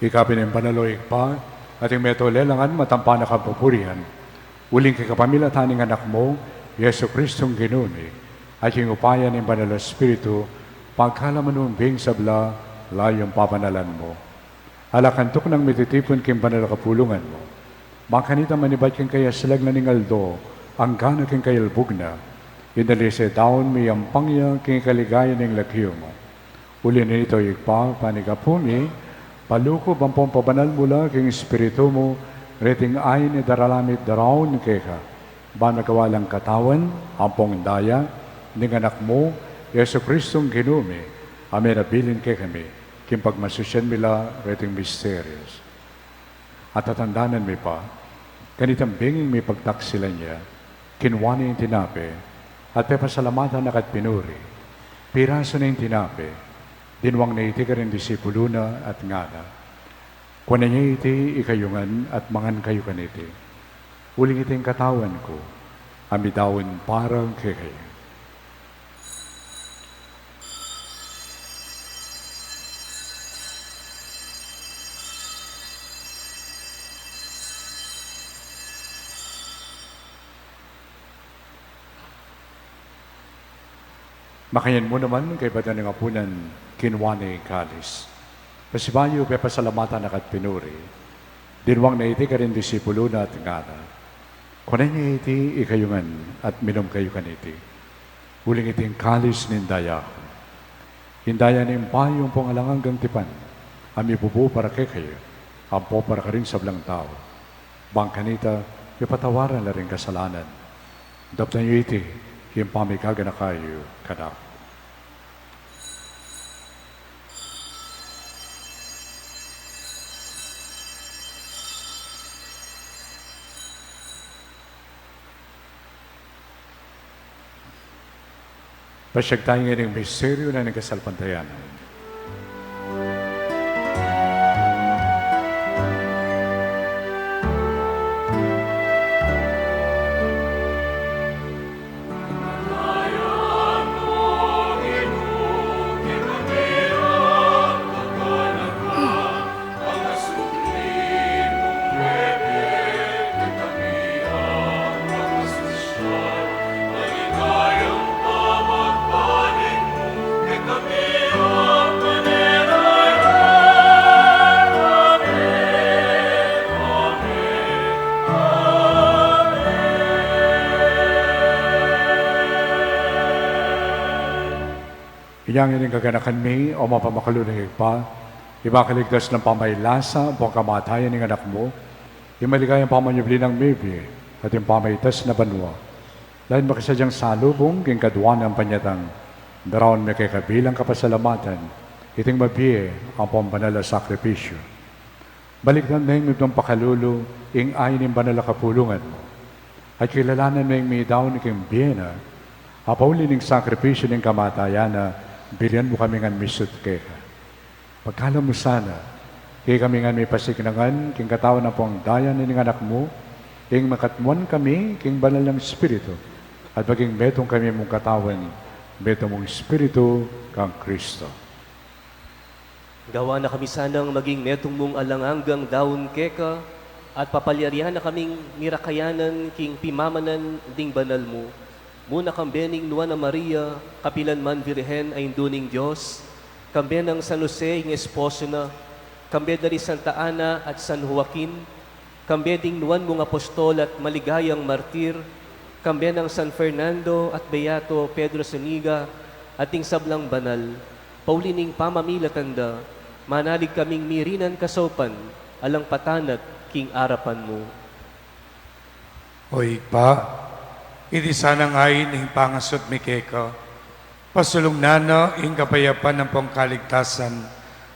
Ika pin ing banal, o Ibpa, at ing metung lelangan matampan a kapupurian, uling king kapamilatan ning Anak mu, Jesucristong Ginu mi, at king upaya ning Banal a Espiritu, pagkalub mu ing sabla, layun pabanalan mu. Ala kang tuknang mititipun king banal a kapulungan mu. Makanita manibat king kayaslag na ning aldo, angga na king kayalbug na, inalise daun miyampang ya king kaligayan ning lagyu mu. Uli na nito, Ibpa, panigapu mi, palukub ampong pabanal mu la king Espiritu mu, reting ain a daralan mi daraun keka, ban magawa lang katawan ampong daya ning Anak mu, Jesucristong Ginu mi, a menabilin kekami, king pagmasusyan mi la reting misterios. At tatandanan mi pa, kanitang benging mipagtaksilan ya, kinua ne ing tinape, At pepasalamatan na ka't pinuri, pirasu ne ing tinape, dinwang na iti karing disipulu na at ngana: Kuanan ye iti ikayu ngan at mangan kayu kaniti, uling iti ing katawan ku a midaun para kekayu. Makanyan mu naman, kaybat da ning apunan, kinua ne ing kalis. Pasibayu pepasalamatan na ka't pinuri, dinwang na iti karing disipulu na at ngana: Kuanan ye iti ikayu ngan at minum kayu kaniti, uling iti ing kalis ning daya ku, ing daya ning bayung pong alang anggang tipan, a mibubu para kekayu ampo para karing sablang tau, bang kanita mipatawaran la ring kasalanan. Daptan yu iti king pamiganaka yu kanaku. Pasiag tamu ngeni king misteryu na ning kasalpantayanan. Inya ngeni ing kaganakan mi, O mapamakalulung Ibpa, ing makaligtas nang pamailasa ampong kamatayan ning Anak mu, ing maligayang pamanyubli nang mebie, at ing pamaitas na banua, lalu makisadyang salubung king kadua nang panyatang, daraun mi keka bilang kapasalamatan iting mabie ampong banal a sakripisyu. Balikdan meng mipnung pakalulu ing ain ning banal a kapulungan mu, at kilalanan meng midaun king bie na, a pauli ning sakripisyu ning kamatayan na, bilinan mu kami ngan misut keka. Pagkaluban mu sana, ikami ngan mipasiknangan king katawan ampong daya na ning Anak mu, ing makatmuan kami king banal nang Espiritu, at maging metung kami mung katawan, metung mung Espiritu kang Kristo. Gawan na kami sanang maging metung mung alang anggang daun keka, at papalyarian na kaming mirakayanan king pimamanan ding banal mu, muna kambe ning Nuan a Maria, kapilan man Virgen a Indu ning Dios, kambe nang San Jose ing esposo na, kambe da ri Santa Ana at San Joaquin, kambe ding nuan mung apostol at maligayang martir, kambe nang San Fernando at Beato Pedro Zuniga, at ding sablang banal, pauli ning pamamilatan da, manalig kaming mirinan kasaupan, alang patanat king arapan mu. O Ibpa, iti sanang ain ning pangasut mi keka, pasulung na na ing kapayapan ampong kaligtasan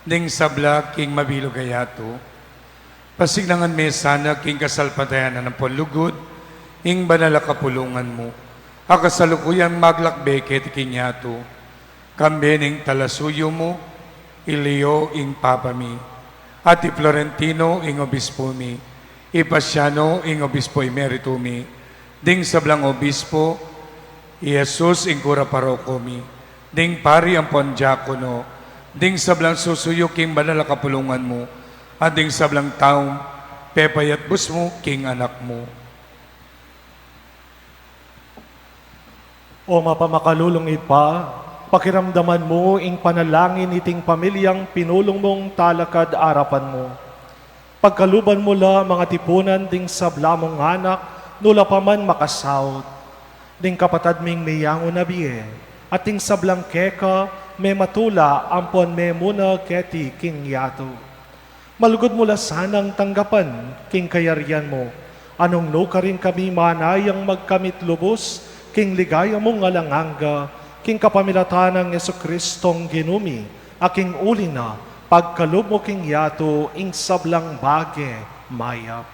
ning sabla king mabilug a yatu. Pasiknangan me sana king kasalpantayanan ampong lugud ing banal a kapulungan mu, a kasalukuyan maglakbe keti king yatu. Kambe ning talasuyu mu, i Leo ing Papa mi, at i Florentino ing obispo mi, i Paciano ing obispo emeritu mi, ding sablang obispo, i Jesus ing kura paroko mi, ding pari ampon diakono, ding sablang susuyu king banal a kapulungan mu, at ding sablang taung pepayatbus mu king Anak mu. O mapamakalulung Ibpa, pakiramdaman mu ing panalangin iting pamilyang pinulung mung talakad arapan mu. Pagkaluban mu la mangatipunan ding sabla mung anak, nu la pa man makasaut. Ding kapatad ming meyangu na bie, at ding sablang keka mematula ampon memuna keti king yatu. Malugud mu la sanang tanggapan king kayarian mu, a nung nu karin kami manayang magkamit lubus king ligaya mung alang angga, king kapamilatan nang Jesucristong Ginu mi, a king uli na, pagkalub mu king yatu ing sablang bage mayap.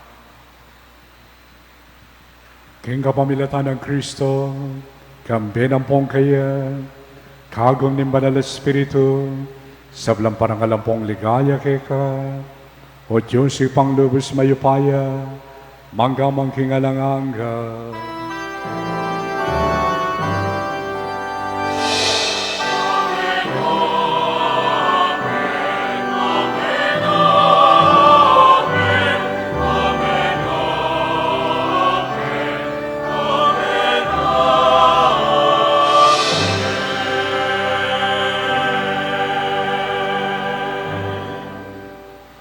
King kapamilatan nang Kristo, Kambe na pu kaya, kagum ning Banal Espiritu, sablang parangal ampong ligaya keka, O Dios, Ibpang lubus mayupaya, mangga man king alang angga.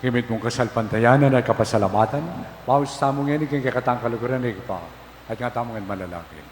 King mitmung kasalpantayanan at kapasalamatan, baus tamu ngeni king kekatang kaluguran, Ibpa, at nga tamu ngan manalangin.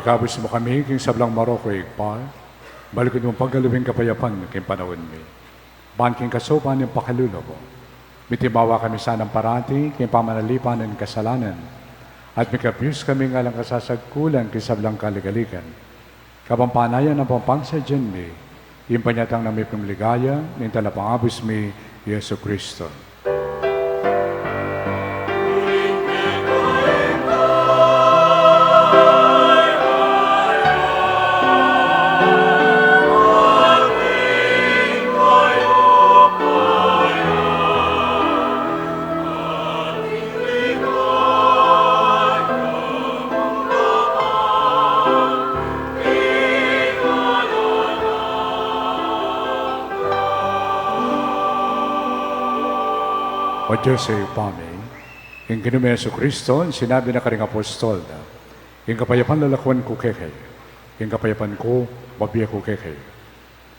Ikabus mu kami king sablang marok, O Ibpa, balukut mung pagkalub ing kapayapan king panaun mi. Ban king kasaupan ning pakalulu mu, mitimawa kami sanang parati king pamanalipan ning kasalanan, at mikabus kami king alang kasasagkulan king sablang kaligaligan. Kapampanayan ampong pagsadyan mi ing panyatang na mipnung ligaya ning Talapangabus mi, Jesucristo. O Dios, Ibpa mi, ing Ginu ming Jesucristo, sinabi na karing apostol na, "Ing kapayapan lalakwan ku kekayu, ing kapayapan ku bibie ku kekayu."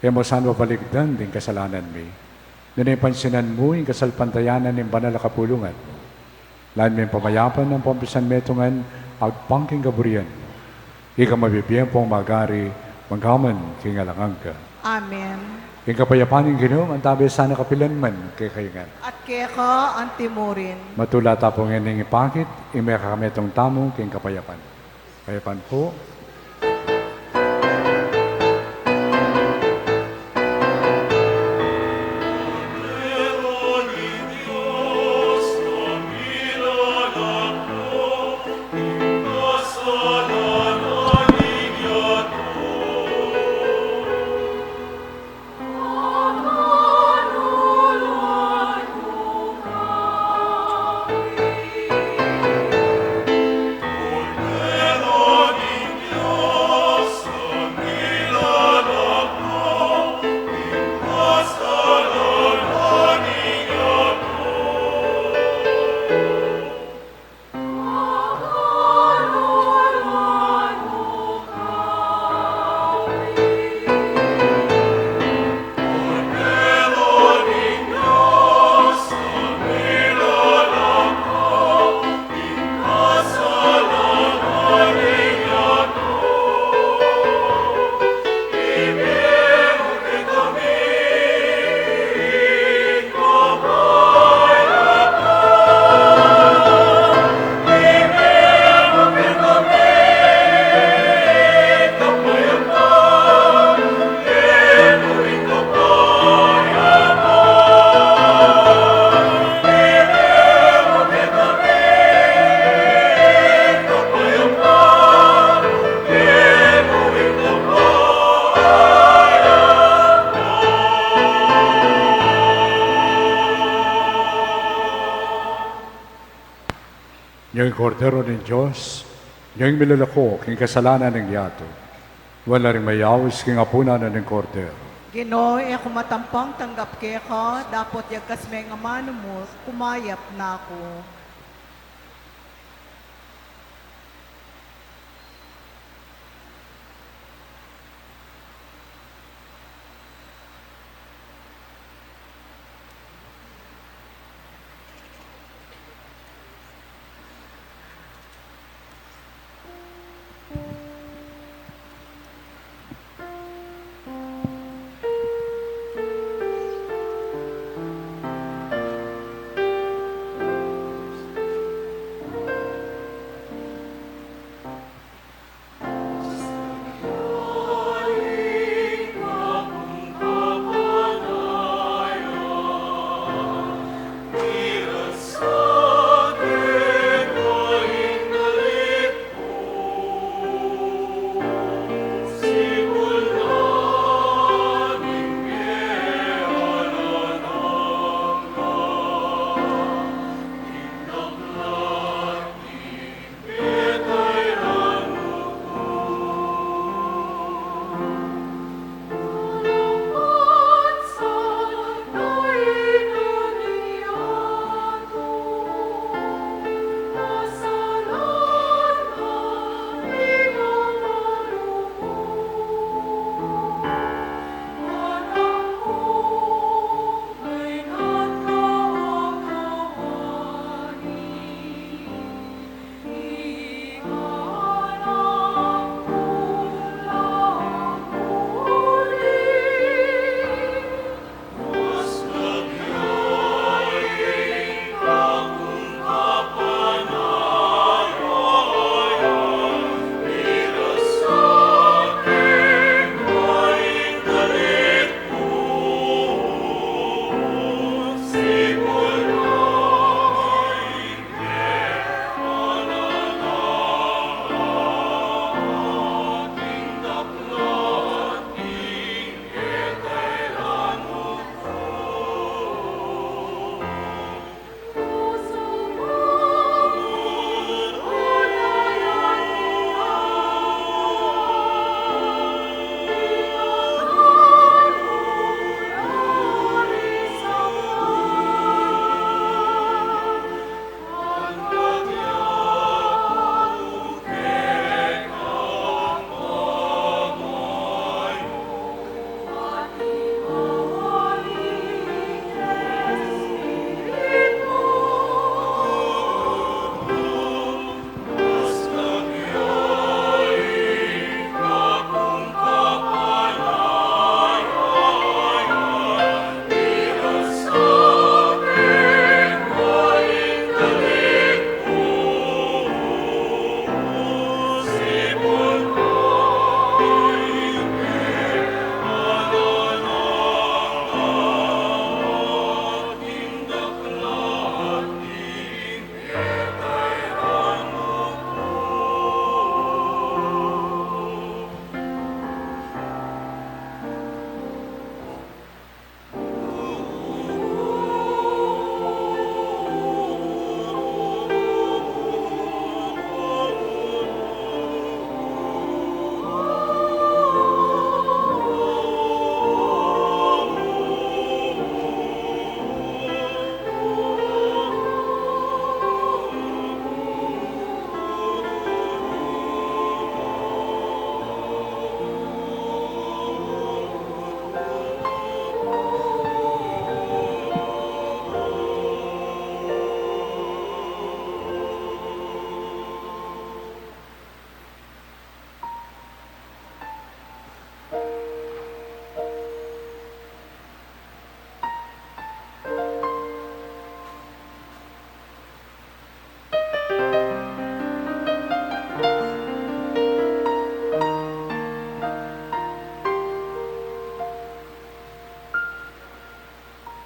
E mu sana balikdan ding kasalanan mi, nune pansinan mu ing kasalpantayanan ning banal a kapulungan mu. Lawen me ing pamayapan ampong pisanmetungan agpang king kaburian mu. Ika mabibie ampong magari, mangga man king alang angga. Amen. Ing kapayapan ning Ginu mantabi sana kapilan man kekayu ngan. At keka anti murin. Matula ta pu ngening ipakit ing mekakametung tamu king kapayapan. Kayapan pu. Nya ing Kordero ning Dios, nya ing milalako king kasalanan ning yatu. Nuan la ring mayaus king apunan na ning Kordero. Ginu, e ku matampang tanggap keka, dapot yagkas me ing amanu mu, kumayap na ku.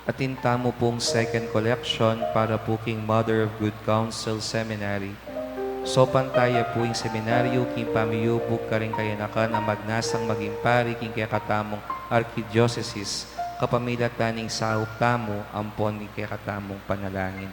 Atin tamu pung second collection para pu king Mother of Good Counsel Seminary. Saupan taya pu ing seminaryu king pamiyubug karing kayanakan a magnasang maging pari king kekatamung arkidiosesis, kapamilatan ning saup tamu ampon ning kekatamung panalangin.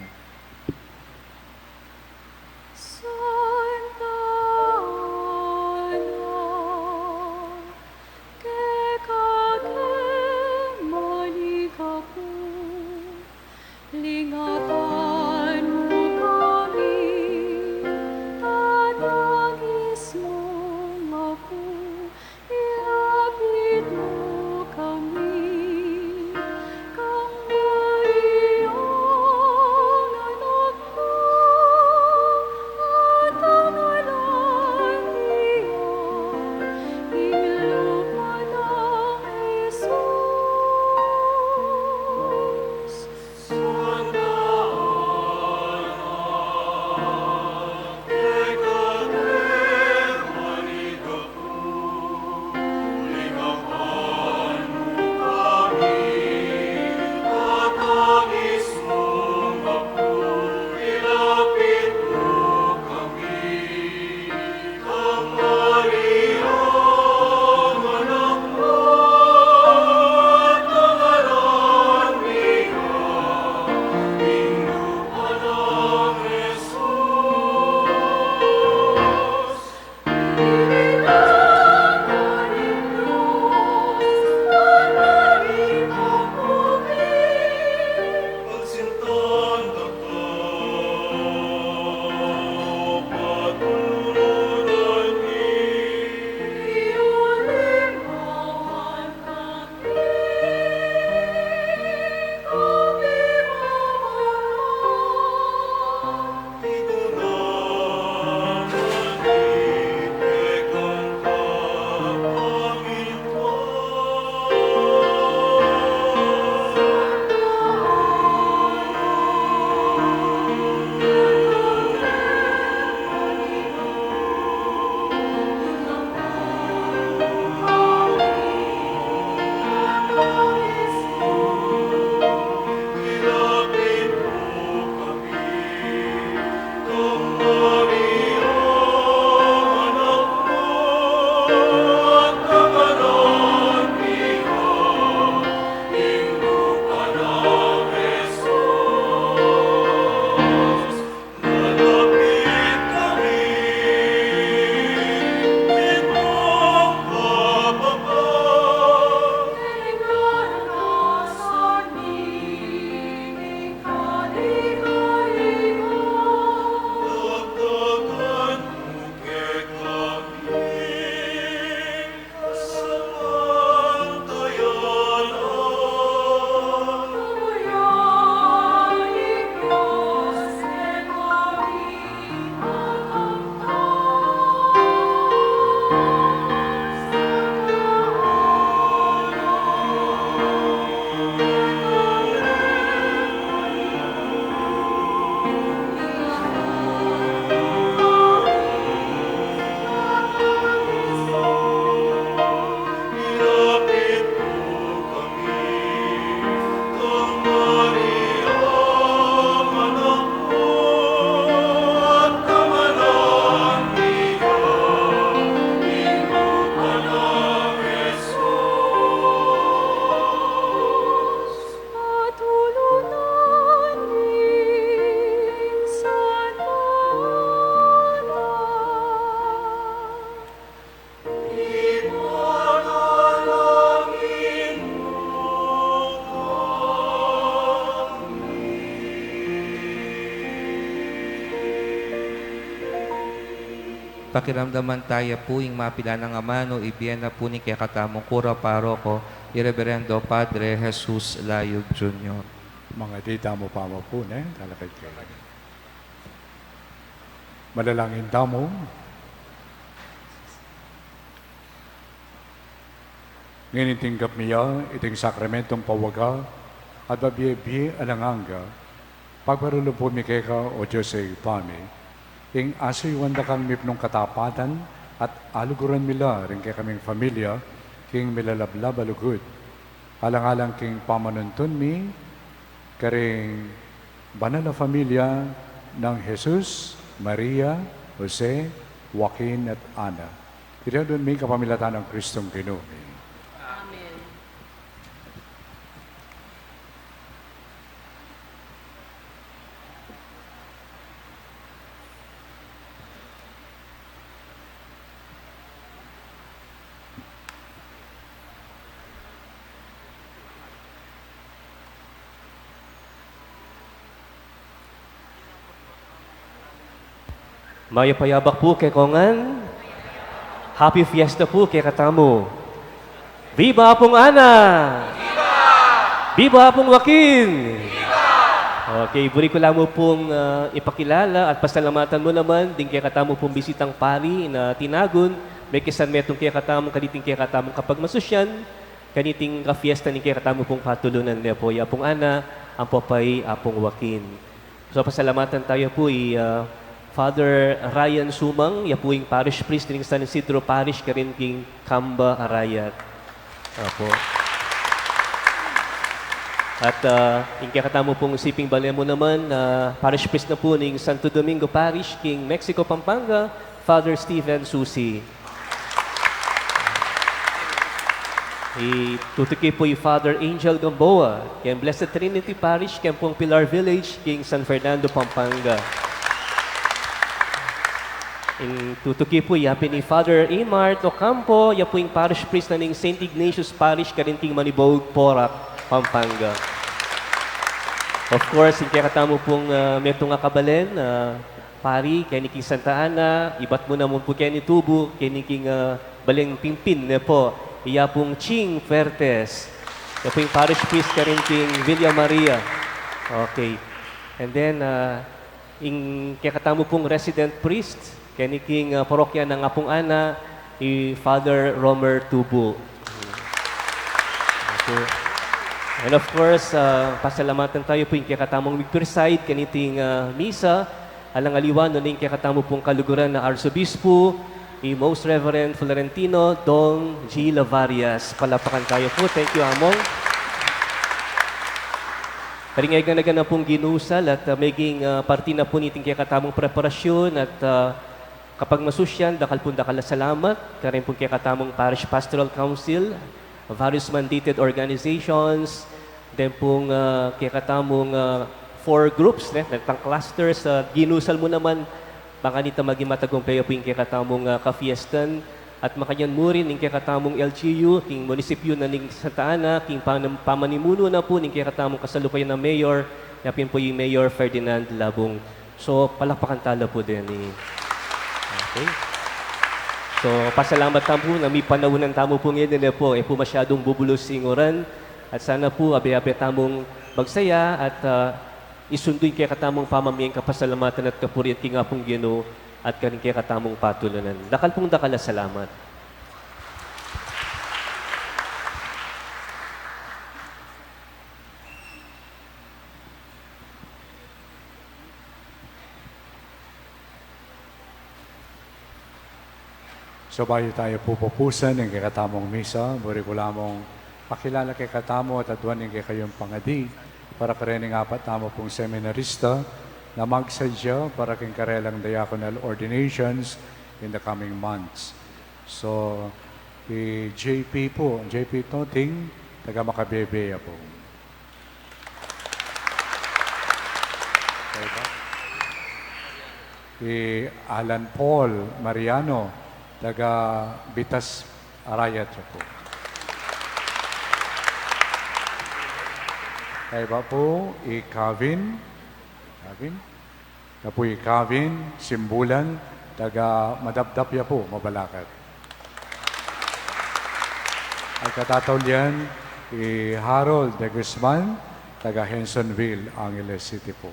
Pakiramdaman taya pu ing mapilan a amanu, ibie na pu ning kekatamung kura paroko, i Reverendo Padre Jesus Layug Junior. Mangadi tamu pa mu pu, ne? Talakad kayu. Manalangin tamu. Ngening tinggap mi ya iting sakramentong pawaga at babie-bie alang angga, pagparulung pu mi keka, O Dios a Ibpa mi, ing asuyuan da kang mipnung katapatan at aluguran mi la ring kekaming familia king milalablab a lugud. Alang-alang king pamanuntun mi karing banal a familia nang Jesus, Maria, Jose, Joaquin, at Ana. Iti adwan mi kapamilatan nang Kristong Ginu mi. Amen. Mayap a yabak pu kekongan. Happy Fiesta pu kekatamu. Viva Apung Ana! Viva! Viva Apung Joaquin! Viva! Okay, buri ku la mu pung, ah, ipakilala at pasalamatan mu naman ding kekatamu pung bisitang pari na tinagun, mekisan metung kekatamung kaniting kekatamung kapagmasusyan, kaniting kafiesta ning kekatamu pung patulunan, ne pu, i Apung Ana, ampo pa i Apung Joaquin. So, pasalamatan tayu pu i, ah, Father Ryan Sumang, ya pu ing parish priest ning San Isidro Parish, karin king Camba, Arayat. Opo. At, ah, ing kekatamu pung siping bale mu naman, ah, parish priest na pu ning Santo Domingo Parish, king Mexico, Pampanga, Father Steven Susi. Itutuki pu i Father Angel Gamboa, keng Blessed Trinity Parish, keng pung Pilar Village, king San Fernando, Pampanga. Ing tutuki pu ya pin i Father Imart Ocampo, ya pu ing parish priest na ning Saint Ignatius Parish, karin king Manibog, Porac, Pampanga. Of course, ing kekatamu pung, ah, metung a kabalen, ah, Pari, keni king Santa Ana, ibat mu naman pu keni tubu, keni king, ah, Baleng Pingpin, ne pu, i Apung Ching Fuertes. Ya pu ing parish priest karin king Villa Maria. Okay. And then, ah, ing kekatamu pung resident priest, keni king, ah, parokya nang Apung Ana, i Father Romer Tubu. Thank you. And of course, ah, pasalamatan tayu pu ing kekatamung mig-preside kaniting, ah, misa, alang aliwa nung ing kekatamu pung kaluguran na Arsobispo, i Most Reverend Florentino Dong G. Lavarias. Palapakan tayu pu. Thank you, Among. Karing gana-gana pung ginusal at, ah, meging, ah, parti na pu niting kekatamung preparasyun at, ah, kapagmasusyan, dakal pung dakal a salamat karin pung kekatamung Parish Pastoral Council, various mandated organizations, then pung, ah, kekatamung, ah, four groups, ne, nektang clusters, ah, ginusal mu naman, bang kanita maging matagumpay pu ing kekatamung, ah, kafiestan, at makanyan mu rin ing kekatamung L G U, king munisipyu na ning Santa Ana, king panam-, pamanimunu na pu ning kekatamung kasalukuyan a mayor, ya pin pu i Mayor Ferdinand Labung. So, palakpakan tala pu deni. Okay. So, pasalamat tamu pu na mipanaunan tamu pu ngeni, ne pu, e pu masyadung bubulus ing uran. At sana pu, abe-abe tamung magsaya at, ah, isundu ing kekatamung pamamie ning kapasalamatan at kapurian king Apung Ginu at karing kekatamung patulunan. Dakal pung dakal a salamat. So, bayu tayu pu pupusan ing kekatamung misa, buri ku lamung pakilala kekatamu at aduan ing kekayung pangadi para karening apat tamu pung seminarista na magsadya para king karelang diaconal ordinations in the coming months. So, i J P pu, J P Toting, taga Macabebe ya pu. I Alan Paul Mariano, taga Bitas, Arayat ya pu. Kaybat pu, i Kavin, Kavin, ya pu i Kavin Simbulan, Taga Madapdap ya pu, Mabalacat. At katataulian, i Harold de Guzman, taga Hensonville, Angeles City pu.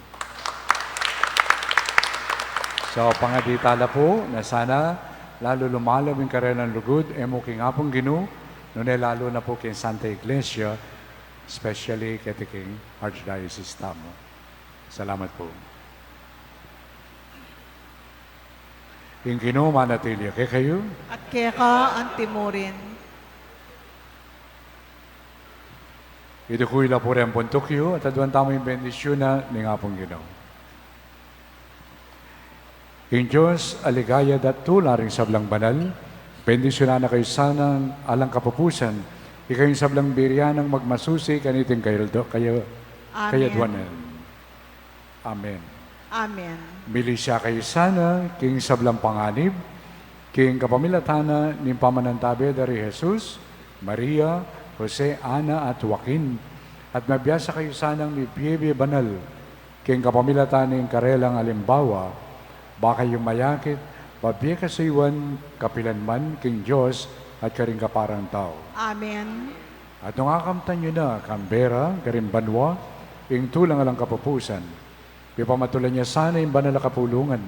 So, pangaditala pu, na sana lalu lumalam ing karelang lugud, e mu king Apung Ginu, nune lalu na pu king Santa Iglesia, especially keti king Archdiocese tamu. Salamat pu. Ing Ginu manatili ya kekayu. At keka antimurin. Idukuyla pu ring buntuk yu, at aduan tamu ing bendisyun na ning Apung Ginu. Ing Dios a ligaya at tula ring sablang banal, bendisyunan na kayu sanang alang kapupusan, ikayung sablang biri nang magmasusi kaniting kayaldo-, kaya-, Amen. Kayaduanan. Amen. Amen. Milisya kayu sana king sablang panganib, king kapamilatan na ning pamanantabe da ri Jesus, Maria, Jose, Ana, at Joaquin, at mabiasa kayu sanang mibie-bie banal, king kapamilatan ning karelang alimbawa, ba kayu mayakit, babie kasuyuan kapilan man king Dios at karing kaparang tau. Amen. At nung akamtan yu na, kambera, karing banua, ing tulang alang kapupusan, pipamatulan ya sana ing banal a kapulungan.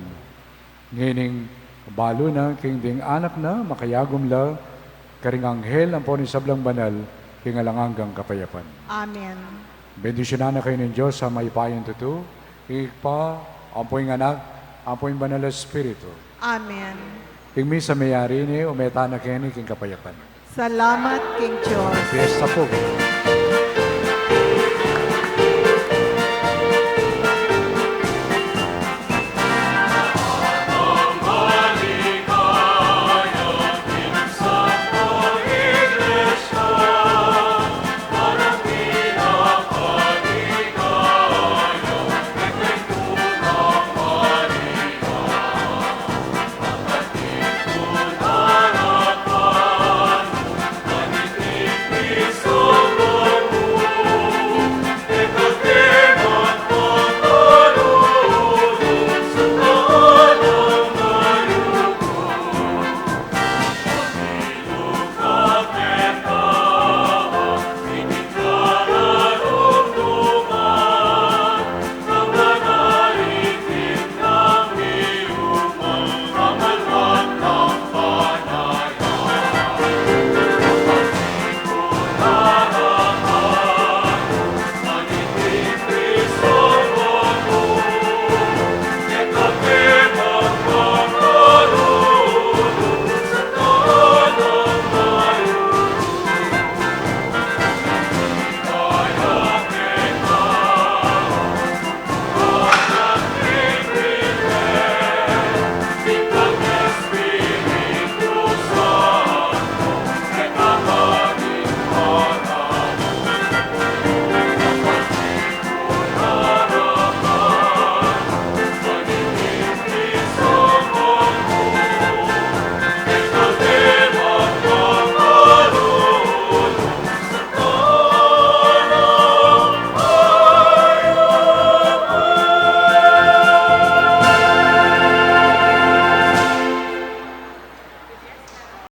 Ngening balu na king ding anak na, makayagum la karing anghel ampo ring sablang banal, king alang anggang kapayapan. Amen. Bendisyunan na kayu ning Dios a mayupayang tutu, ing Ibpa, ampo ing Anak, ampo ing Banal a Espiritu. Amen. Ing misa meyari ne, ume tana keni king kapayapan. Salamat king Dios. Fiesta pu.